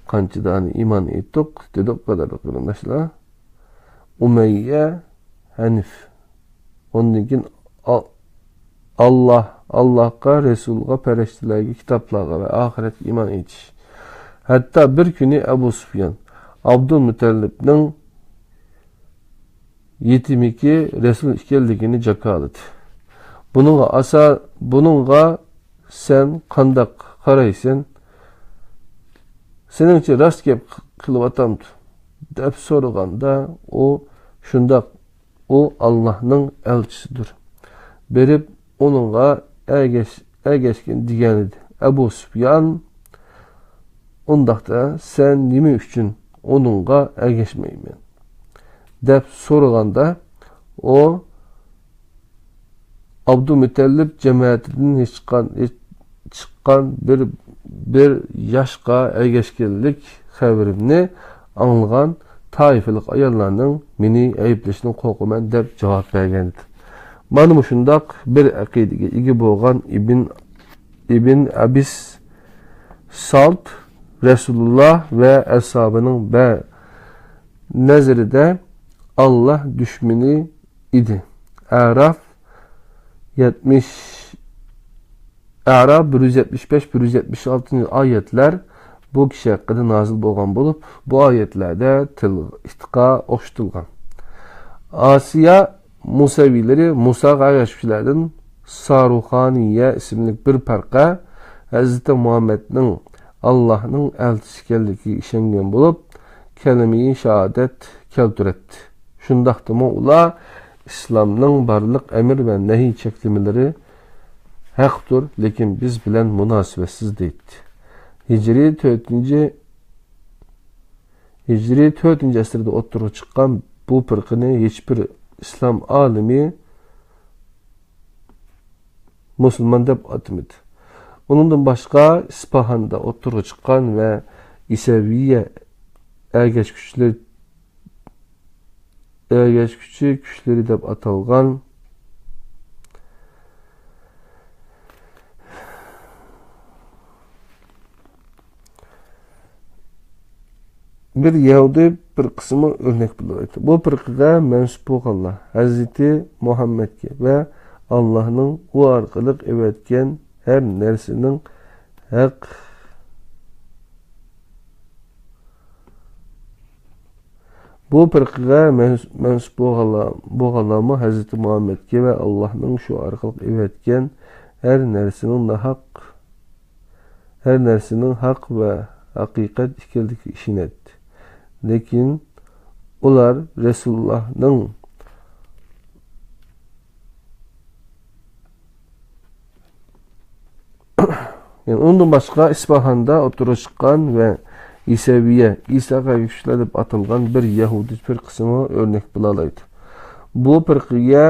قانچە دانە ئىمان ئېيتتۇق، دېدۇق، قەدىرلىك قېرىنداشلار. ئۇمەييە ھەنىف. ئۇندىن كېيىن ئا-، ئاللاھ ئاللاھقا، رەسۇلغا، پەرىشتىلەرگە، كىتابلارغا ۋە ئاخىرەتكە ئىمان ئېيتىش. ھەتتا بىر كۈنى ئەبۇ سۇفيان ئابدۇلمۇتەللىپنىڭ يېتىمىكى رەسۇل ئىكەنلىكىنى جاكارلىدى. بۇنىڭغا ئاسا-، بۇنىڭغا سەن قانداق قارايسەن؟ سېنىڭچە راست گەپ قىلىۋاتامدۇ؟ دەپ سورىغاندا، ئۇ، شۇنداق، ئۇ ئاللاھنىڭ ئەلچىسىدۇر. بېرىپ ئۇنىڭغا ئەگەش-، ئەگەشكىن دېگەنىدى. ئەبۇ سۇفيان، ئۇنداقتا سەن نېمە ئۈچۈن ئۇنىڭغا ئەگەشمەيمەن؟ دەپ سورىغاندا، ئۇ، ئابدۇمۇتەللىپ جەمەتىدىن ھېچقان-، ھېچ چىققان بىر، بىر ياشقا ئەگەشكەنلىك خەۋىرىمنى ئاڭلىغان تائىفىلىق ئاياللارنىڭ مېنى ئەيىبلىشىدىن قورقىمەن، دەپ جاۋاب بەرگەنىدى. مانا مۇشۇنداق بىر ئەقىدىگە ئىگە بولغان ئىبن، ئىبن ئەبىس سالت رەسۇلۇللا ۋە ئەسھابىنىڭ بە-، نەزىرىدە ئاللا دۈشمىنى ئىدى. ئەراف يەتمىش، ئەراف بىر يۈز يەتمىش بەش، بىر يۈز يەتمىش ئالتىنچى ئايەتلەر بۇ كىشى ھەققىدە نازىل بولغان بولۇپ، بۇ ئايەتلەردە تىل ئىتقا ئوخشىتىلغان. ئاسىيا مۇسەۋىلىرى مۇساغا ئەگەشكۈچىلەردىن ساروخانىيە ئىسىملىك بىر پەرقە ھەزرىتى مۇھەممەدنىڭ ئاللاھنىڭ ئەلچىسى ئىكەنلىكىگە ئىشەنگەن بولۇپ، كەلىمىي شاھادەت كەلتۈرەتتى. شۇنداقتىمۇ ئۇلار ئىسلامنىڭ بارلىق ئەمر ۋە نەھى چەكلىمىلىرى ھەقتۇر، لېكىن بىز بىلەن مۇناسىۋەتسىز دەيتتى. ھىجرىي تۆتىنچى، ھىجرىي تۆتىنچى ئەسىردە ئوتتۇرىغا چىققان بۇ پىرقىنى ھېچبىر ئىسلام ئالىمى مۇسۇلمان دەپ ئاتىمىدى. ئۇنىڭدىن باشقا، ئىسپاھاندا ئوتتۇرىغا چىققان ۋە ئىسەۋىيە ئەگەشكۈچىلىرى، ئەگەشكۈچى كۈچلىرى دەپ ئاتالغان بىر يەھۇدىي پىرقىسىمۇ ئۆرنەك بولۇۋېتىدۇ. بۇ پىرقىگە مەنسۇپ بولغانلار ھەزرىتى مۇھەممەدكە ۋە ئاللاھنىڭ ئۇ ئارقىلىق ئەۋەتكەن ھەر نەرسىنىڭ ھەق، بۇ پىرقىگە مەنس-، مەنسۇپ بولغانلار، بولغانلارمۇ ھەزرىتى مۇھەممەدكە ۋە ئاللاھنىڭ شۇ ئارقىلىق ئەۋەتكەن ھەر نەرسىنىڭ ناھەق، ھەر نەرسىنىڭ ھەق ۋە ھەقىقەت ئىكەنلىكىگە ئىشىنەتتى. لېكىن ئۇلار رەسۇلۇللاھنىڭ، يەنى ئۇنىڭدىن باشقا، ئىسپاھاندا ئوتتۇرىغا چىققان ۋە ئىسەۋىيە، ئىساغا ئەگەشكۈچىلەر دەپ ئاتالغان بىر يەھۇدىي پىرقىسىمۇ ئۆرنەك بولالايدۇ. بۇ پىرقىگە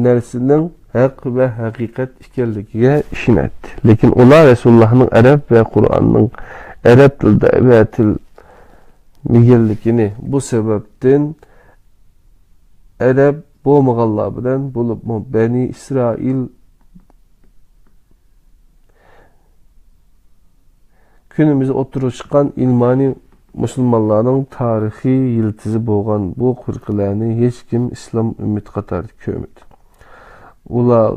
نەرسىنىڭ ھەق ۋە ھەقىقەت ئىكەنلىكىگە ئىشىنەتتى. لېكىن ئۇلار رەسۇلۇللاھنىڭ ئەرەب ۋە قۇرئاننىڭ ئەرەب تىلىدا ئەۋەتىلمىگەنلىكىنى، بۇ سەۋەبتىن ئەرەب بولمىغانلار بىلەن، بولۇپمۇ بەنى ئىسرائىل كۈنىمىزدە ئوتتۇرىغا چىققان ئىلمانىي مۇسۇلمانلارنىڭ تارىخىي يىلتىزى بولغان بۇ پىرقىلەرنى ھېچكىم ئىسلام ئۈممىتى قاتارىدا كۆرمىدى. ئۇلار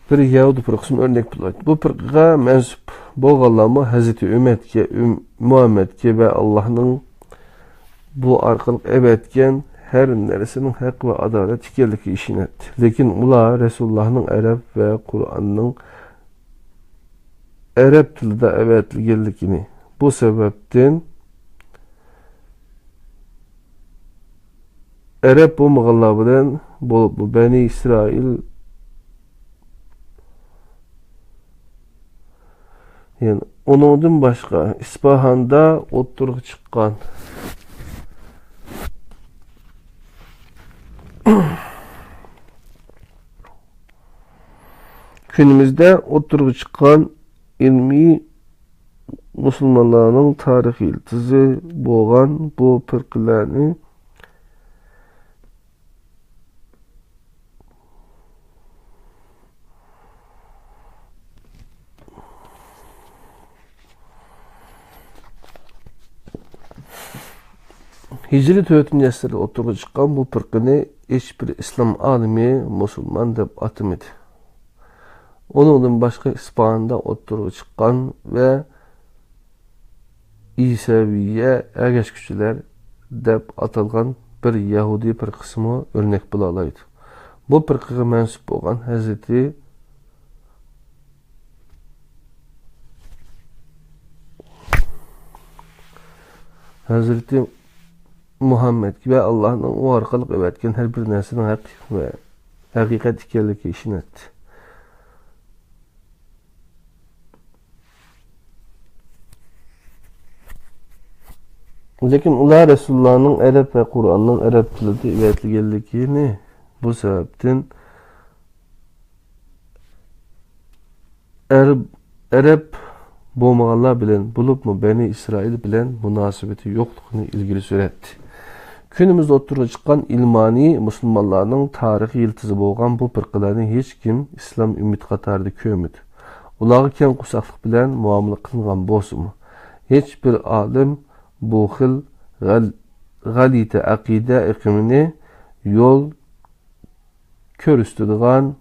بىر يەھۇدىي پىرقىسىمۇ ئۆرنەك بولالايدۇ. بۇ پىرقىگە مەنسۇپ بولغانلارمۇ ھەزرىتى ئۈممەتكە، ئۈم-، مۇھەممەدكە ۋە ئاللاھنىڭ بۇ ئارقىلىق ئەۋەتكەن ھەر نەرسىنىڭ ھەق ۋە ئادالەت ئىكەنلىكىگە ئىشىنەتتى. لېكىن ئۇلار رەسۇلۇللاھنىڭ ئەرەب ۋە قۇرئاننىڭ ئەرەب تىلىدا ئەۋەتىلگەنلىكىنى، بۇ سەۋەبتىن ئەرەب بولمىغانلار بىلەن، بولۇپمۇ بەنى ئىسرائىل، يەنى ئۇنىڭدىن باشقا، ئىسپاھاندا ئوتتۇرىغا چىققان كۈنىمىزدە ئوتتۇرىغا چىققان ئىلمىي مۇسۇلمانلارنىڭ تارىخىي يىلتىزى بولغان بۇ پىرقىلەرنى ھىجرىي تۆتىنچى ئەسىردە ئوتتۇرىغا چىققان بۇ پىرقىنى ھېچبىر ئىسلام ئالىمى مۇسۇلمان دەپ ئاتىمىدى. ئۇنىڭدىن باشقا ئىسپاھاندا ئوتتۇرىغا چىققان ۋە ئىسەۋىيە ئەگەشكۈچىلەر دەپ ئاتالغان بىر يەھۇدىي پىرقىسىمۇ ئۆرنەك بولالايدۇ. بۇ پىرقىگە مەنسۇپ بولغان ھەزرىتى، ھەزرىتى مۇھەممەدكە ۋە ئاللاھنىڭ ئۇ ئارقىلىق ئەۋەتكەن ھەر بىر نەرسىنىڭ ھەق ۋە ھەقىقەت ئىكەنلىكىگە ئىشىنەتتى. لېكىن ئۇلار رەسۇلۇللانىڭ ئەرەب ۋە قۇرئاننىڭ ئەرەب تىلىدا ئەۋەتىلگەنلىكىنى، بۇ سەۋەبتىن ئەرەب، ئەرەب بولمىغانلار بىلەن، بولۇپمۇ بەنى ئىسرائىل بىلەن مۇناسىۋىتى يوقلۇقىنى ئىلگىرى سۈرەتتى. كۈنىمىزدە ئوتتۇرىغا چىققان ئىلمانىي مۇسۇلمانلارنىڭ تارىخىي يىلتىزى بولغان بۇ پىرقىلەرنى ھېچكىم ئىسلام ئۈممىتى قاتارىدا كۆرمىدى. ئۇلارغا كەڭ قورساقلىق بىلەن مۇئامىلە قىلىنغان بولسىمۇ، ھېچبىر ئالىم بۇ خىل غەل-، غەلىتە ئەقىدە ئېقىمىنى يول كۆرسىتىدىغان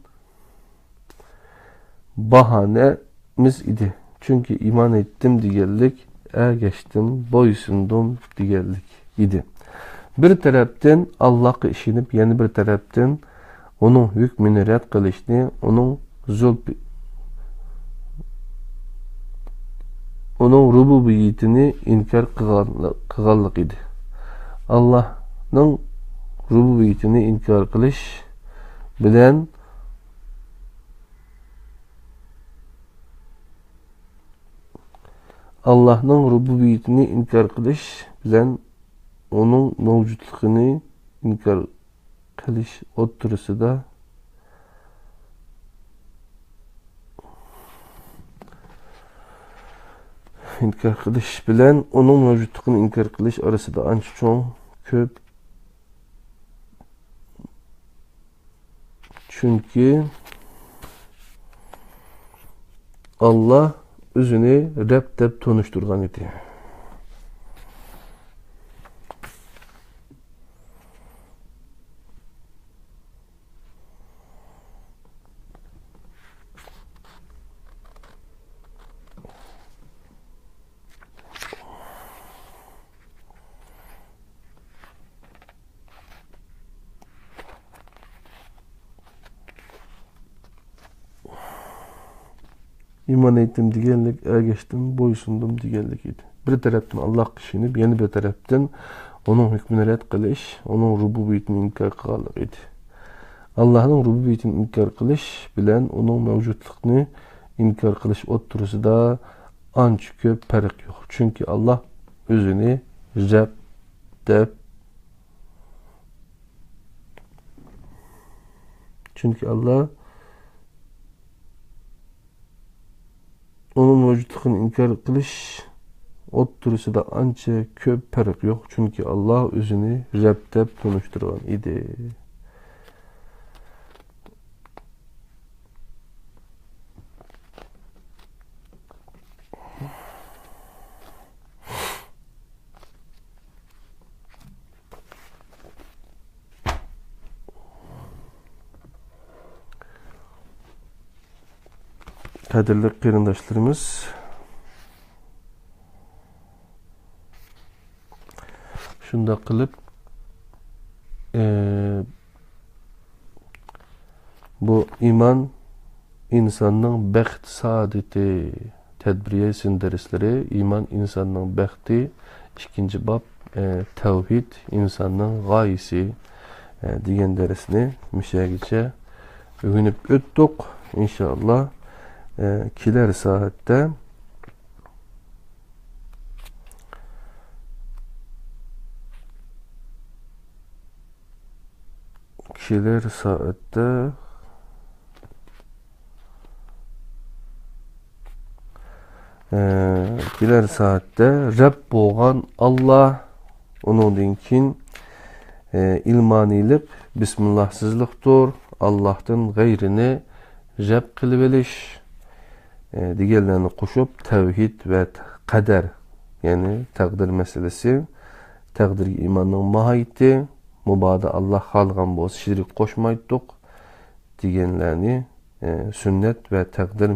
باھانىمىز ئىدى. چۈنكى ئىمان ئېيتتىم دېگەنلىك، ئەگەشتىم، بويسۇندۇم دېگەنلىك ئىدى. بىر تەرەپتىن ئاللاھقا ئىشىنىپ، يەنە بىر تەرەپتىن ئۇنىڭ ھۆكمىنى رەت قىلىشنى، ئۇنىڭ زۇلپى-، ئۇنىڭ رۇبۇبىيىتىنى ئىنكار قىلغانلىق، قىلغانلىق ئىدى. ئاللاھنىڭ رۇبۇبىيىتىنى ئىنكار قىلىش بىلەن، ئاللاھنىڭ رۇبۇبىيىتىنى ئىنكار قىلىش بىلەن ئۇنىڭ مەۋجۇتلۇقىنى ئىنكار قىلىش ئوتتۇرىسىدا، ئىنكار قىلىش بىلەن ئۇنىڭ مەۋجۇتلۇقىنى ئىنكار قىلىش ئارىسىدا ئانچە چوڭ، كۆپ. چۈنكى ئاللا ئۆزىنى رەب دەپ تونۇشتۇرغان ئىدى. ئىمان ئېيتتىم دېگەنلىك، ئەگەشتىم، بويسۇندۇم دېگەنلىك ئىدى. بىر تەرەپتىن ئاللاھقا ئىشىنىپ، يەنە بىر تەرەپتىن ئۇنىڭ ھۆكمىنى رەت قىلىش، ئۇنىڭ رۇبۇبىيىتىنى ئىنكار قىلغانلىق ئىدى. ئاللاھنىڭ رۇبۇبىيىتىنى ئىنكار قىلىش بىلەن ئۇنىڭ مەۋجۇتلۇقىنى ئىنكار قىلىش ئوتتۇرىسىدا ئانچە كۆپ پەرق يوق. چۈنكى ئاللاھ ئۆزىنى رەب دەپ، چۈنكى ئاللاھ ئۇنىڭ مەۋجۇتلۇقىنى ئىنكار قىلىش ئوتتۇرىسىدا ئانچە كۆپ پەرق يوق، چۈنكى ئاللاھ ئۆزىنى رەب دەپ تونۇشتۇرغان ئىدى. قەدىرلىك قېرىنداشلىرىمىز، شۇنداق قىلىپ، ئى، بۇ ئىمان ئىنساننىڭ بەخت سائادىتى تەدبىرىيە سىن دەرسلىرى، ئىمان ئىنساننىڭ بەختى، ئىككىنچى باب، ئى، تەۋھىد ئىنساننىڭ غايىسى، ئى، دېگەن دەرسنى مۇشۇ يەرگىچە ئۆگىنىپ ئۆتتۇق. ئىنشائاللا، ئى، كېلەر سائەتتە، كېلەر سائەتتە، ئە، كېلەر سائەتتە رەب بولغان ئاللا، ئۇنىڭدىن كېيىن، ئە، ئىلمانىيلىق بىسمىللاھسىزلىقتۇر، ئاللاھتىن غەيرىنى رەب قىلىۋېلىش، ئە، دېگەنلەرنى قوشۇپ، تەۋھىد ۋە قەدەر، يەنى تەقدىر مەسىلىسى، تەقدىرگە ئىماننىڭ ماھىيىتى، مۇبادا ئاللا خالىغان بولسا شېرىك قوشمايتتۇق دېگەنلەرنى، ئە، سۈننەت ۋە تەقدىر،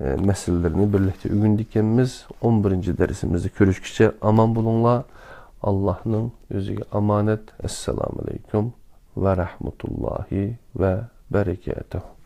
ئە، مەسىلىلىرىنى بىرلىكتە ئۆگىنىدىكەنمىز. ئون بىرىنچى دەرسىمىزدە كۆرۈشكىچە ئامان بولۇڭلار. ئاللانىڭ ئۆزىگە ئامانەت. ئەسسالامۇ ئەلەيكۇم ۋە رەھمەتۇللاھى ۋە بەرىكاتۇھ.